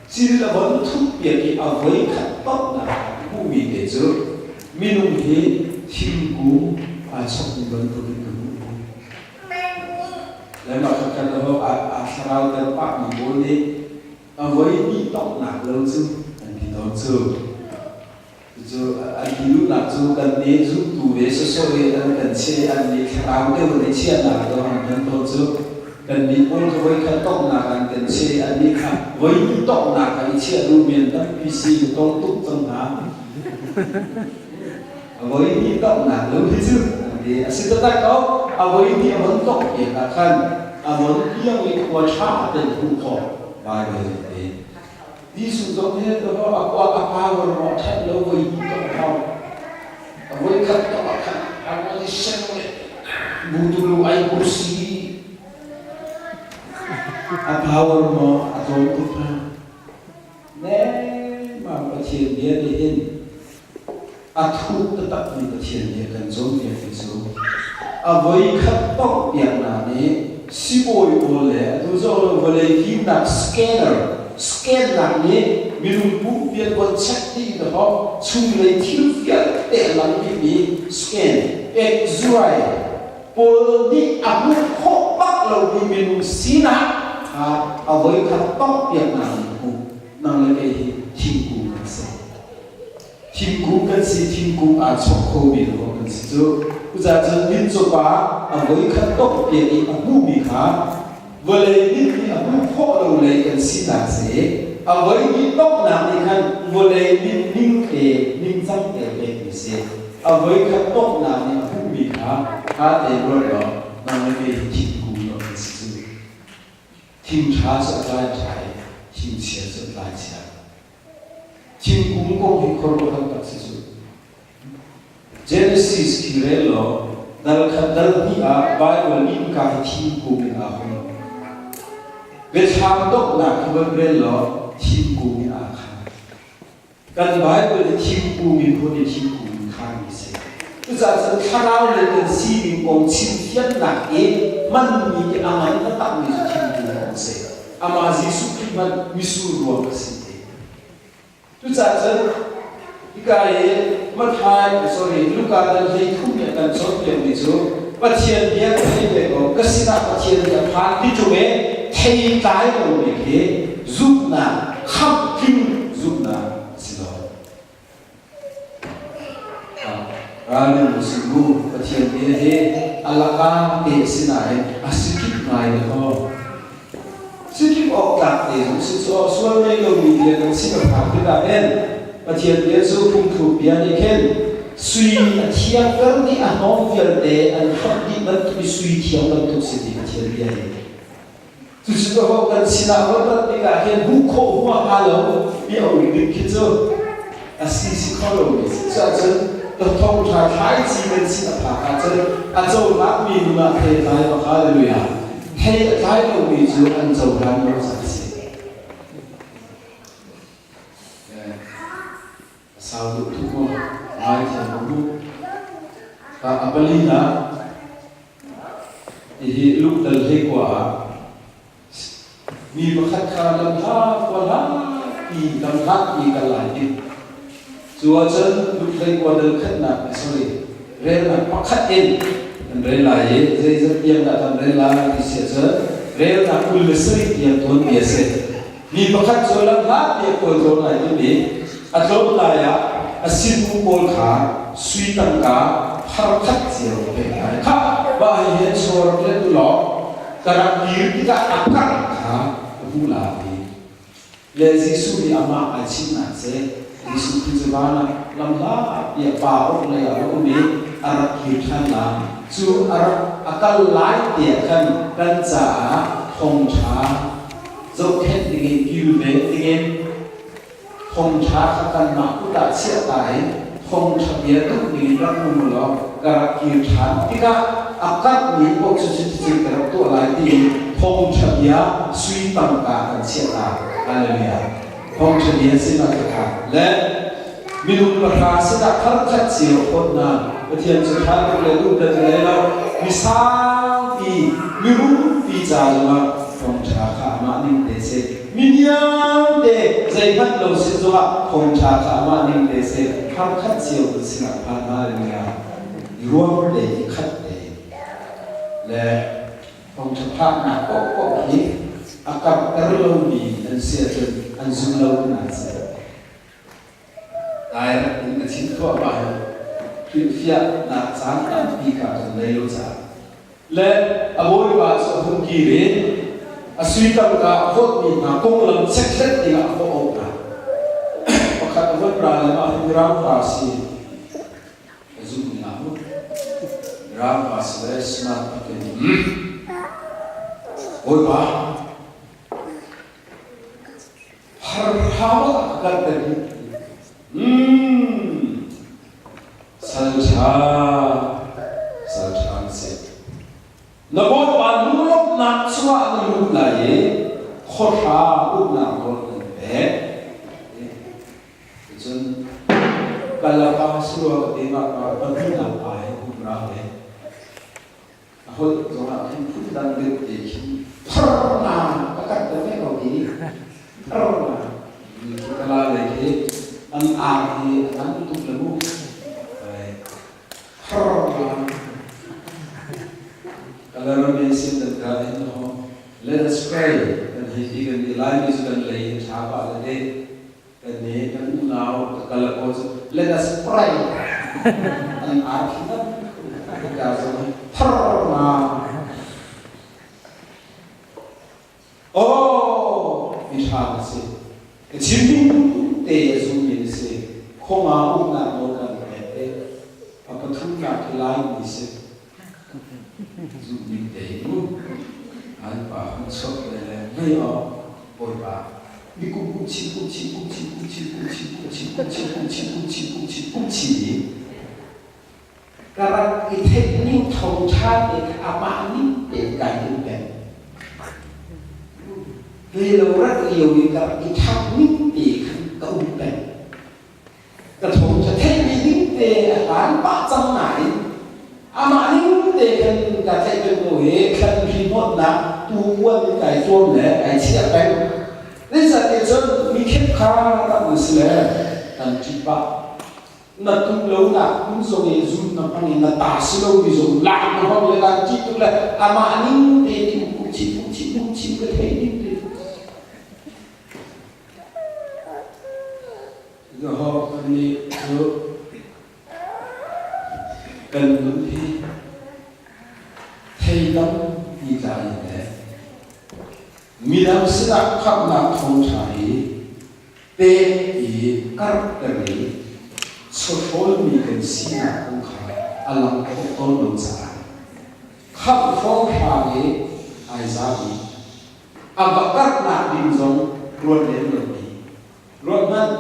cil a von thup piak i a voi khat tonnak hmuhmi te cu minung hi thingkung aa chokmi bantukin ka hmuh. Le mah kha ho a thlarau ter pahmi pawl nih a voi hnih tonghnak lo cu an ti tawn cu. Cucu an ti duhnak cu kan nih zumtu ve sawsawh i an kan chiah i an nih thlarau deuh an i chiahnak dawh an hman tawn cu kan nih pawl kha voikhat tonghnak an kan chiah i an nih kha voi hnih tonghnak ah i chiah duhmi an tampi si ka tong tuk cang hna. A voi hnih tonghnak lo hi cu an ti. A si taktak ko. A voi hnih a von tongh piak ah khan a von piang i khua ṭha tein hmuh khawh Baibal nih a ti. Jesuh zong hi a a power maw a ṭhat lo voi hnih tong hau. A voi khat tong ah khan a rawl i sem le butulu ai kursi. A power maw a tlawm tuk hna. Nemah Pathian bia nih hin a thuk taktakmi Pathian bia kan cawnpiak hi cu a voi khat tongh piaknak nih sibawi pawl le atu zong lo vawlei fimnak scanner scannak nih minung pumpi an von check dih in ho chunglei thil vialte a lang dihmi scan x-ray pawl nih a hmuh khawh bak lomi minung sinak kha a voi khat tongh piaknak nih hmuh nang le kei hi thingkung kan si. Thingkung kan si, thingkung aa chok khomi lawng kan si cu. Cucaah cun mitcaw pa a voikhat tongh piak i a hmuhmi kha vawlei mit nih a hmuh khawh lo lei kan sinak si. A voi hnih tonghnak nih khan vawlei mit ning te ningcang te pekmi si. A voikhat tonghnak nih a hmuhmi kha kaa te ruat law nang le kei hi thingkung lawng kan si cu. Thing ṭha cu a tlai ṭha i thing chia cu a tlai chia. Thingkung kong hi khuaruahhar tak si cu. Genesis khi rel law dal khat dal hnih ah Baibal innka hi thingkung in aa hung. Biathlam donghnak khi von rel law thingkung in aa khar. Kan Baibal hi thingkung in hun i thingkung in kharmi si. Cucaah cun thlarau lei kan sining kong chimfiannak i hmanmi i a ngan taktakmi cu thingkung kong si. Amah Jesuh Khrih hmanh misur ruang a si te. Cucaah cun hika i Matthai, sorry, Luka dal 13 nih a kan cawnpiakmi cu Pathian bia ka theih ve ko, ka sinah Pathian bia phan ti ṭung e. thei tlai lomi khi zumhnak khamh tling zumhnak a si lo. Ralrin usih mu, Pathian bia hi a laka te a si nain a sikip ngai dahkaw. Sikip awk tlak te zong si cu sual ngei lomi bia kan si ka phak tikah hin Pathian bia cu phungthluk bia nih khin sui a thiangter dih a hnawm vialte an hlonh dih bantuk i sui thiang bantuk si ti Pathian bia hi. Cucu ka ho kan sinah van rat tikah hin hmuh khawh huaha lo mi a um ding khi cu a si si kho lomi si. Cuahcun ka thawngṭha thlaici kan sin a phak ahcun a cohlangmi nun ah thei a tlai bak. Hallelujah. Thei a tlai lomi cu an cohlan lo caah a si. A sau deuh tuk maw? Ngaithiam u. A palinak Hihi lungdal hleikua ah mi pakhat kha lamhla khua hlakpi lamhlatpi kal lai ti. Cu ahcun lung hleikua dal khatnak sorry relnak pakhat in kan rel lai i zeizat tiang dah kan rel lai ti si ahcun relnak 27 tiang tuanbia a si. Mi pakhat cu lamhlatpi a kawl tlawn lai timi a tlawn lai ah a sinum pawl kha sui tangka phar khat cio a pek lai. Khah mah hihin chaw rak let u law ka rak kir tikah a karh kha ka hmuh lai ti. Le Jesuh nih amah ai chimhnak si. Jesuh Khrih cu van ah lamhla tiah pa orhlei ah a um i a rak kir ṭhan lai. Cu a rak a kal lai tiah khan kan caah thawngṭha zohkhenh dingin kilven dingin thawngṭha kha kanmah kut ah chiah ta in thawngṭha bia duh dingin rak um u law ka rak kir ṭhan tikah a karhmi paoh cu cuticun ka rak tuah lai tiin thawngṭha bia sui tangka kan chiah ta. Hallelujah. Thawngṭha bia sinah ka kha le minung pahra sinah kharkhat cio phawt hna. Pathian cu ṭha tuk le duh dat le lo mi sangpi mirumpi ca zongah thawngṭha kha amah ning te si. Mi niamte zeihmanh lo sin zongah thawngṭha kha amah ning te si. Kharkhat cio kan sinah phan hallelujah. I ruang te i khat te le thawngṭha phaknak paohpaoh hi a karhter lomi an si ahcun an zum lo hna a si. Direct in a chim thluahmah hi hrilhfiahnak caan tampi kha kan nei lo caah le a bawipa cu a hung kir i a sui tangka a phawtmi hna konglam chekhlet dingah a kawh hna. Pakhat a von ra le mah hi Mirang pa a si. Ka zumh ning ah mu. Mirang pa si le smart a ti. Bawipa, Harhau a karter hi. Sal ṭha, sal ṭha na si. Na bawipa lunglawmhnak chungah na lut lai i khuahra uknak nawl nan pek. Cun kalapa surua ka te mah pa pahnihnak pa he umra le A holh zongah khin phundang deuh te khin phar a kat ta ve ko i phar kala lei khi an ar hi a ngan tuk le mu phar Kalarame sin kan ka in ho let us pray kan hei ti kan i Laimi cu kan lei in tha pah le te kan ne kan unau ka kala pawl cu let us pray an ar khi ngat ka zong thar na oh mi tha na si ka chim ding te a zum mi na si khonga uknak nawl kan pek te a pathumnak khi lai mi si Zumh te u an pa hun chuak le le ngei awk Bawipa mi kum kum chi kum chi kum chi kum chi kum chi kum chi kum chi kum chi kum chi kum chi kum chi i ka rak i theih ning thawngṭha te amah ning te kai duh peng ve lo rat lio i ka rak i ṭhak ning te khan ka um peng Ka thawng cu theihmi ding te a hlan pah cang nain amah ning te khan ka tlaih peng ko i thlan hnawtnak tu uan in kai tuam le kai chiah peng. Zeicahtiah cun mi khep kha rak na si le kan ṭih pah. Na tum lonak hmun zong i zun na hmang i na ta si lomi zong lak na hmang le kan ṭih tuk le amah ning te in kum chi kum chi. Phungchim ka theih ding ti. Jehovah nih cu kan nun hi thei tampi tlai in le midang sinah khamhnak thawngṭha hi pek i karhter i chawhrawlmi kan sinak kong kha a lang khawh tawn lo caah khamh hrawnghrang i ai zapi a va karhnak ding zong ruat lem lomi. Ruathmanh,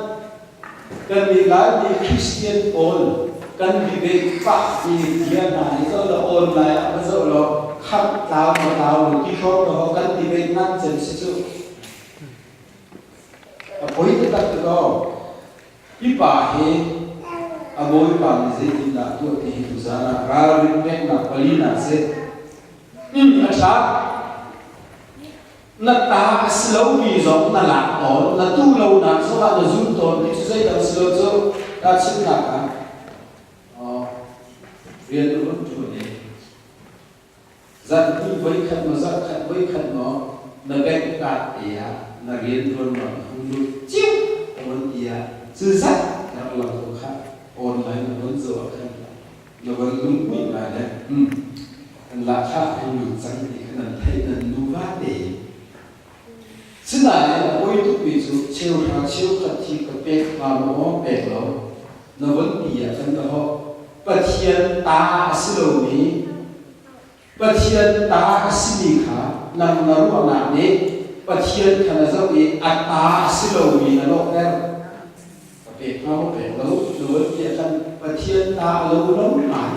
kannih Laimi Christian pawl kan debate pah mi bia hna hi zoh law online ah va zoh law khamh tlau maw tlau lo ti hrawng law kan debate ngan cem si cu. A poi taktak ti ko. Hi pa hi a bawipa nih zeitindah tuah ti hi tuzaan ah ralrin peknak palinak si. A ṭha. Na ta a si lomi zong na lak tawn, na tu lonak zongah na zun tawn ti cu zeidang si lo cu tahchunhnak ah rian na vun ṭuan i zarhhnih voikhat maw zarhkhat voikhat maw na bank card te ah na rian ṭuan na hung lut ciu a vun ti ah cu zat na rak lang ko khah. Online na vun zoh ah khan na van lunghmuih ngai le an lahkhah hei lut cang ti kha nan theih nan nuva tein. Sinain a poi tukmi cu cheuhra cheukhat thi ka pek hnga maw pek lo na von ti ah khan dahawh Pathian ta a si lomi Pathian ta a simi kha nang na ruahnak nih Pathian kha na zoh i a ta a si lomi na lawhter. Ka pek hnga maw pek lo na von ti ah khan Pathian ta a lo lo ngai.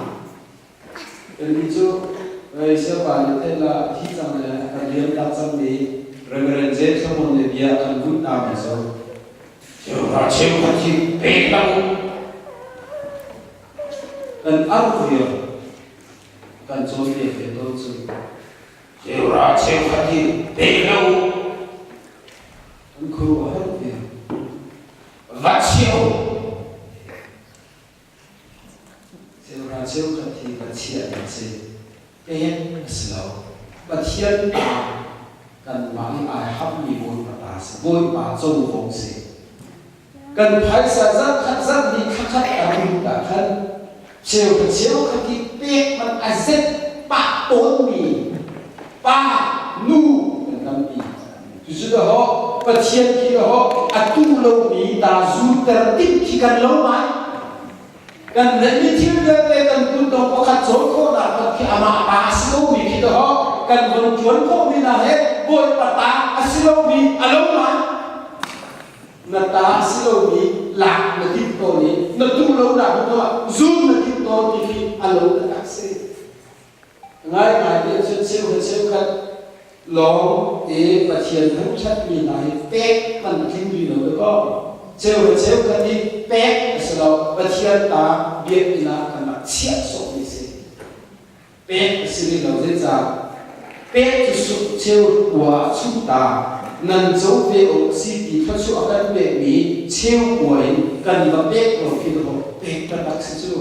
Kannih cu siapa nih theih la thi cang le a kan liam tak cangmi Reverend James Solomon nih bia a kan vun tami cu Jehovah cheukhat hi pek hlah u. Kan ar vial kan cawnpiak ve tawn cu Jehovah cheukhat hi pe hlah u. Kan khuaruahhar vial. Va chia u. Cheuhra cheukhat hi va chiah ding si. Pek a si lo. Pathian ta kanmah i ai hammi Bawipa ta si. Bawipa covo si. Kan phaisa zarhkhat zarhhnih thlakhat a lut ah khan cheuhra cheukhat hi pek man a zet pah tawnmi pa nu kan tampi. Cucu dahawh Pathian khi dahawh a tu lomi ta zulter timh khi kan lo ngai. Kan neihmi thil vialte kan kutdong pakhat cawn khawhnak hmanh khi amah ta a si lomi khi dahawh kan von ṭuan khawhmi hna he Bawipa ta a si lomi a lo ngai. Na ta a si lomi lak na timh tawn i na duh lonak hmun ah zul na timh tawn ti khi a lo taktak si. Ngaingai ti ahcun cheukhat cheukhat lawng i Pathian thangṭhatmi hna hi pek man a tling rih lo dakaw. Cheukhat cheukhat hi pek a si lo, Pathian ta biakinn ah kan rak chiah sawhmi a si. Pek a si rih lo. Zeicah? Pek cu cheu kua chung ta nan co ve awk a si ti thluachuah a kan pekmi cheu kua in kan va pek lo khi dawh pek taktak si cu.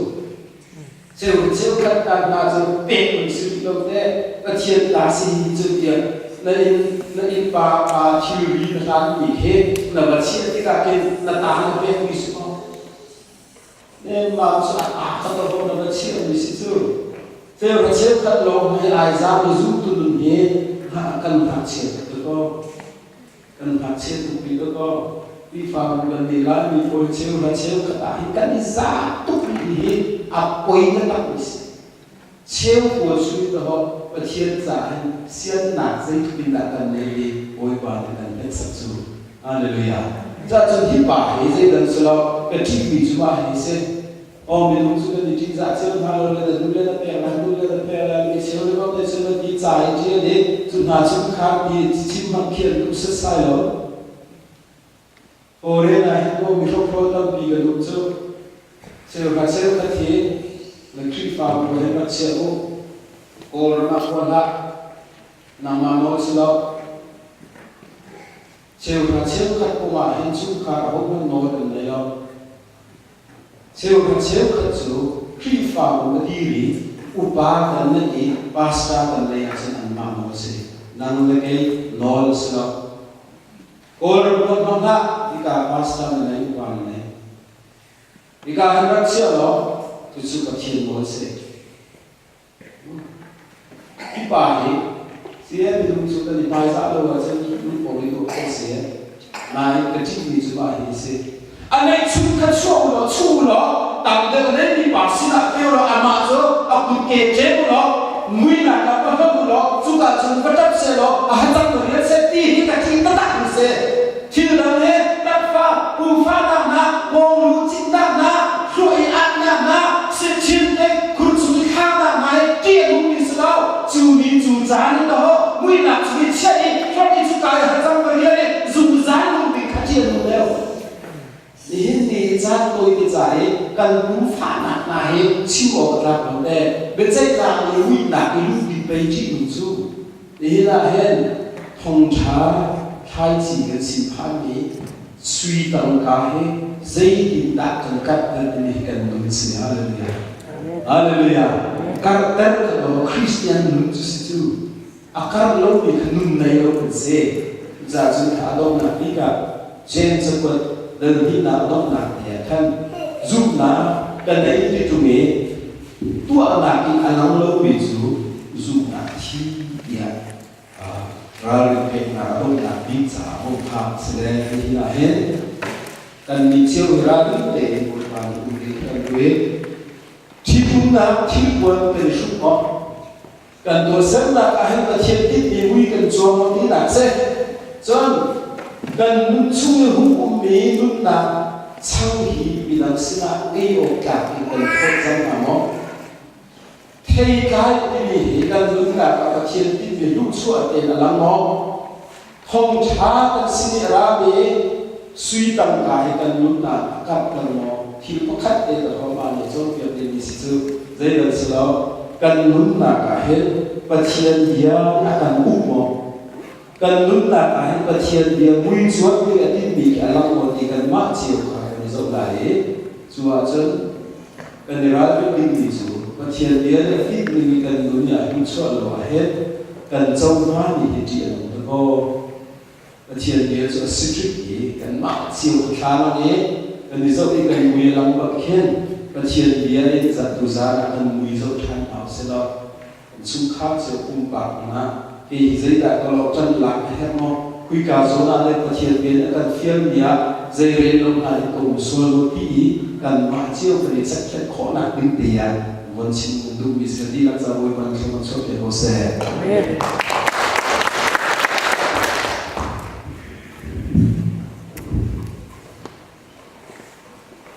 Cheu cheukhat ta hna cu pek an si rih lo te Pathian ta si hi cu tiah na inn na innpa pa thilri na hlanmi khi na va chiah tikah khin na ta na pekmi si maw? Nemma cu a ta kha ta na va chiahmi si cu. Cheu cheukhat lawng hi ai zaam zumtu nun hi kan ngakchia tuk ko. Kan ngakchia tuk rih dakaw. Khrihfabu kan nei laimi pawl cheuhra cheukhat ah hin kan i za tuk rih hi a poi taktak mi si. Cheu pawl sui dahawh Pathian caah hin siannak zeitluk in dah kan nei i Bawipa nih kan hneksak cu. Hallelujah. Cahcun hi pa hi zeidang si lo ka ṭihmi cu mah hi si. Aw minung cu kan i ṭihzah cio hna lo le na duh le na pek na duh le na pek la mi cheu le bang te cheu ti ca i ṭial i cu hna chungkhar ti chim hmang khi an duh setsai lo. Foreign ah hin maw mi hrokhrawl tampi kan um cu. Cheuhra cheukhat hi na Khrihfabu he rak chia u. Kawlram ah kua hlah. Nangmah nawl si lo. Cheuhra cheukhat kong ah hin chungkhar ahohmanh nawl an nei lo. Cheuhra cheukhat cu Khrihfabu a dir i upa kan neih i pastor kan neih ahcun anmah nawl a si. Nang le kei nawl a si lo. Kawlram ruat hmang hlah, hika pastor na nei, upa na nei. Hika hin rak chia law, cucu Pathian nawl a si. Hi pa hi CM minung cu kan i hmaizah lo ahcun nu pawl i tuah khawh si. Nain ka ṭihmi cu mah hi a si. A neihchun kha chuah u law chuh u law tam deuh neimi pa sinah pe u law amah cu a kutke ṭem u law muinak ah va hlonh u law cuka cun va ṭap seh law a hacang va rial seh ti hi ka ṭih taktak mi si. Thil dang he takfa pumfahnak hna, hngawnglu cinnak hna, hluah i atnak hna, sitchin te khur chung i thlaknak hna hi ṭih a nungmi si lo. Cu ni cu caan in dahawh muihnak chung i chiah i hlonh i cuka i hacang va rial i zungzal nungmi kha ṭih a nung deuh. Nihin ni i caan tawite ca i kan pumfahnak hna hi chim awk a tlak lo le biaceihnak le muihnak i luh bik pei ṭih nung cu. Nihin ah hin thongṭha thlaici kan si phanmi sui tangka hi zeitindah kan karhter timi hi kan nun si. Hallelujah. Hallelujah. Karhter kha daw Christian nun cu si cu. A karh lomi kha nun nei lo kan si. Cucaah cun kha a donghnak bik ah James cakuat dal hnihnak a donghnak te ah khan zumhnak ka nei ti ṭung i tuahnak in a lang lomi cu zumhnak thi tiah ralrin peknak a donghnak bik caah bawmhnak si le nihin ah hin kannih cio hi ralring tein Bawipa nih um ding kan duh i ṭhitumnak thilpuan kan i hruk awk kan tuahsernak ah hin Pathian tinhmi mui kan cuang maw tinak si cun kan nun chung i hung ummi nunnak chang hi midang sinah ei awk tlak in kan phawt cang hna maw? Theitlai timi hi kan nunnak ah Pathian tinhmi luhchuah tein a lang maw? Thawngṭha kan sin i a rami sui tangka hi kan nunnak a karhter maw? Thil pakhat te ka hrawm nih cawnpiak dingmi si cu zeidang si lo, kan nunnak ah hin Pathian bia nih a kan uk maw? Kan nunnak ah hin Pathian bia muicuan ding a tinhmi khi a lang maw ti kanmah cio kha kan i zoh lai i cu ahcun kan i ralrin dingmi cu Pathian bia nih a tinhning i kan nun i a hmuhchuah lo ah hin kan co hngami hi ṭih a nung dakaw. Pathian bia cu a si ṭik i kanmah cio ka thla lang i kan i zoh i kan mui a lang bak khin Pathian bia in tuzaan ah kan mui zoh ṭhan hna usih law Chungkhar cio pumpak hna kei hi zeidah ka lawh ṭan lak a herh maw? Kuika zawn ah le Pathian rian a kan fialmi ah zei rel lo hna in ka um sual maw ti i kanmah cio kan i cekṭhet khawhnak ding te ah von chim kan duhmi si dihlak ca Bawipa nih thlacam chuah piak ko seh. Amen.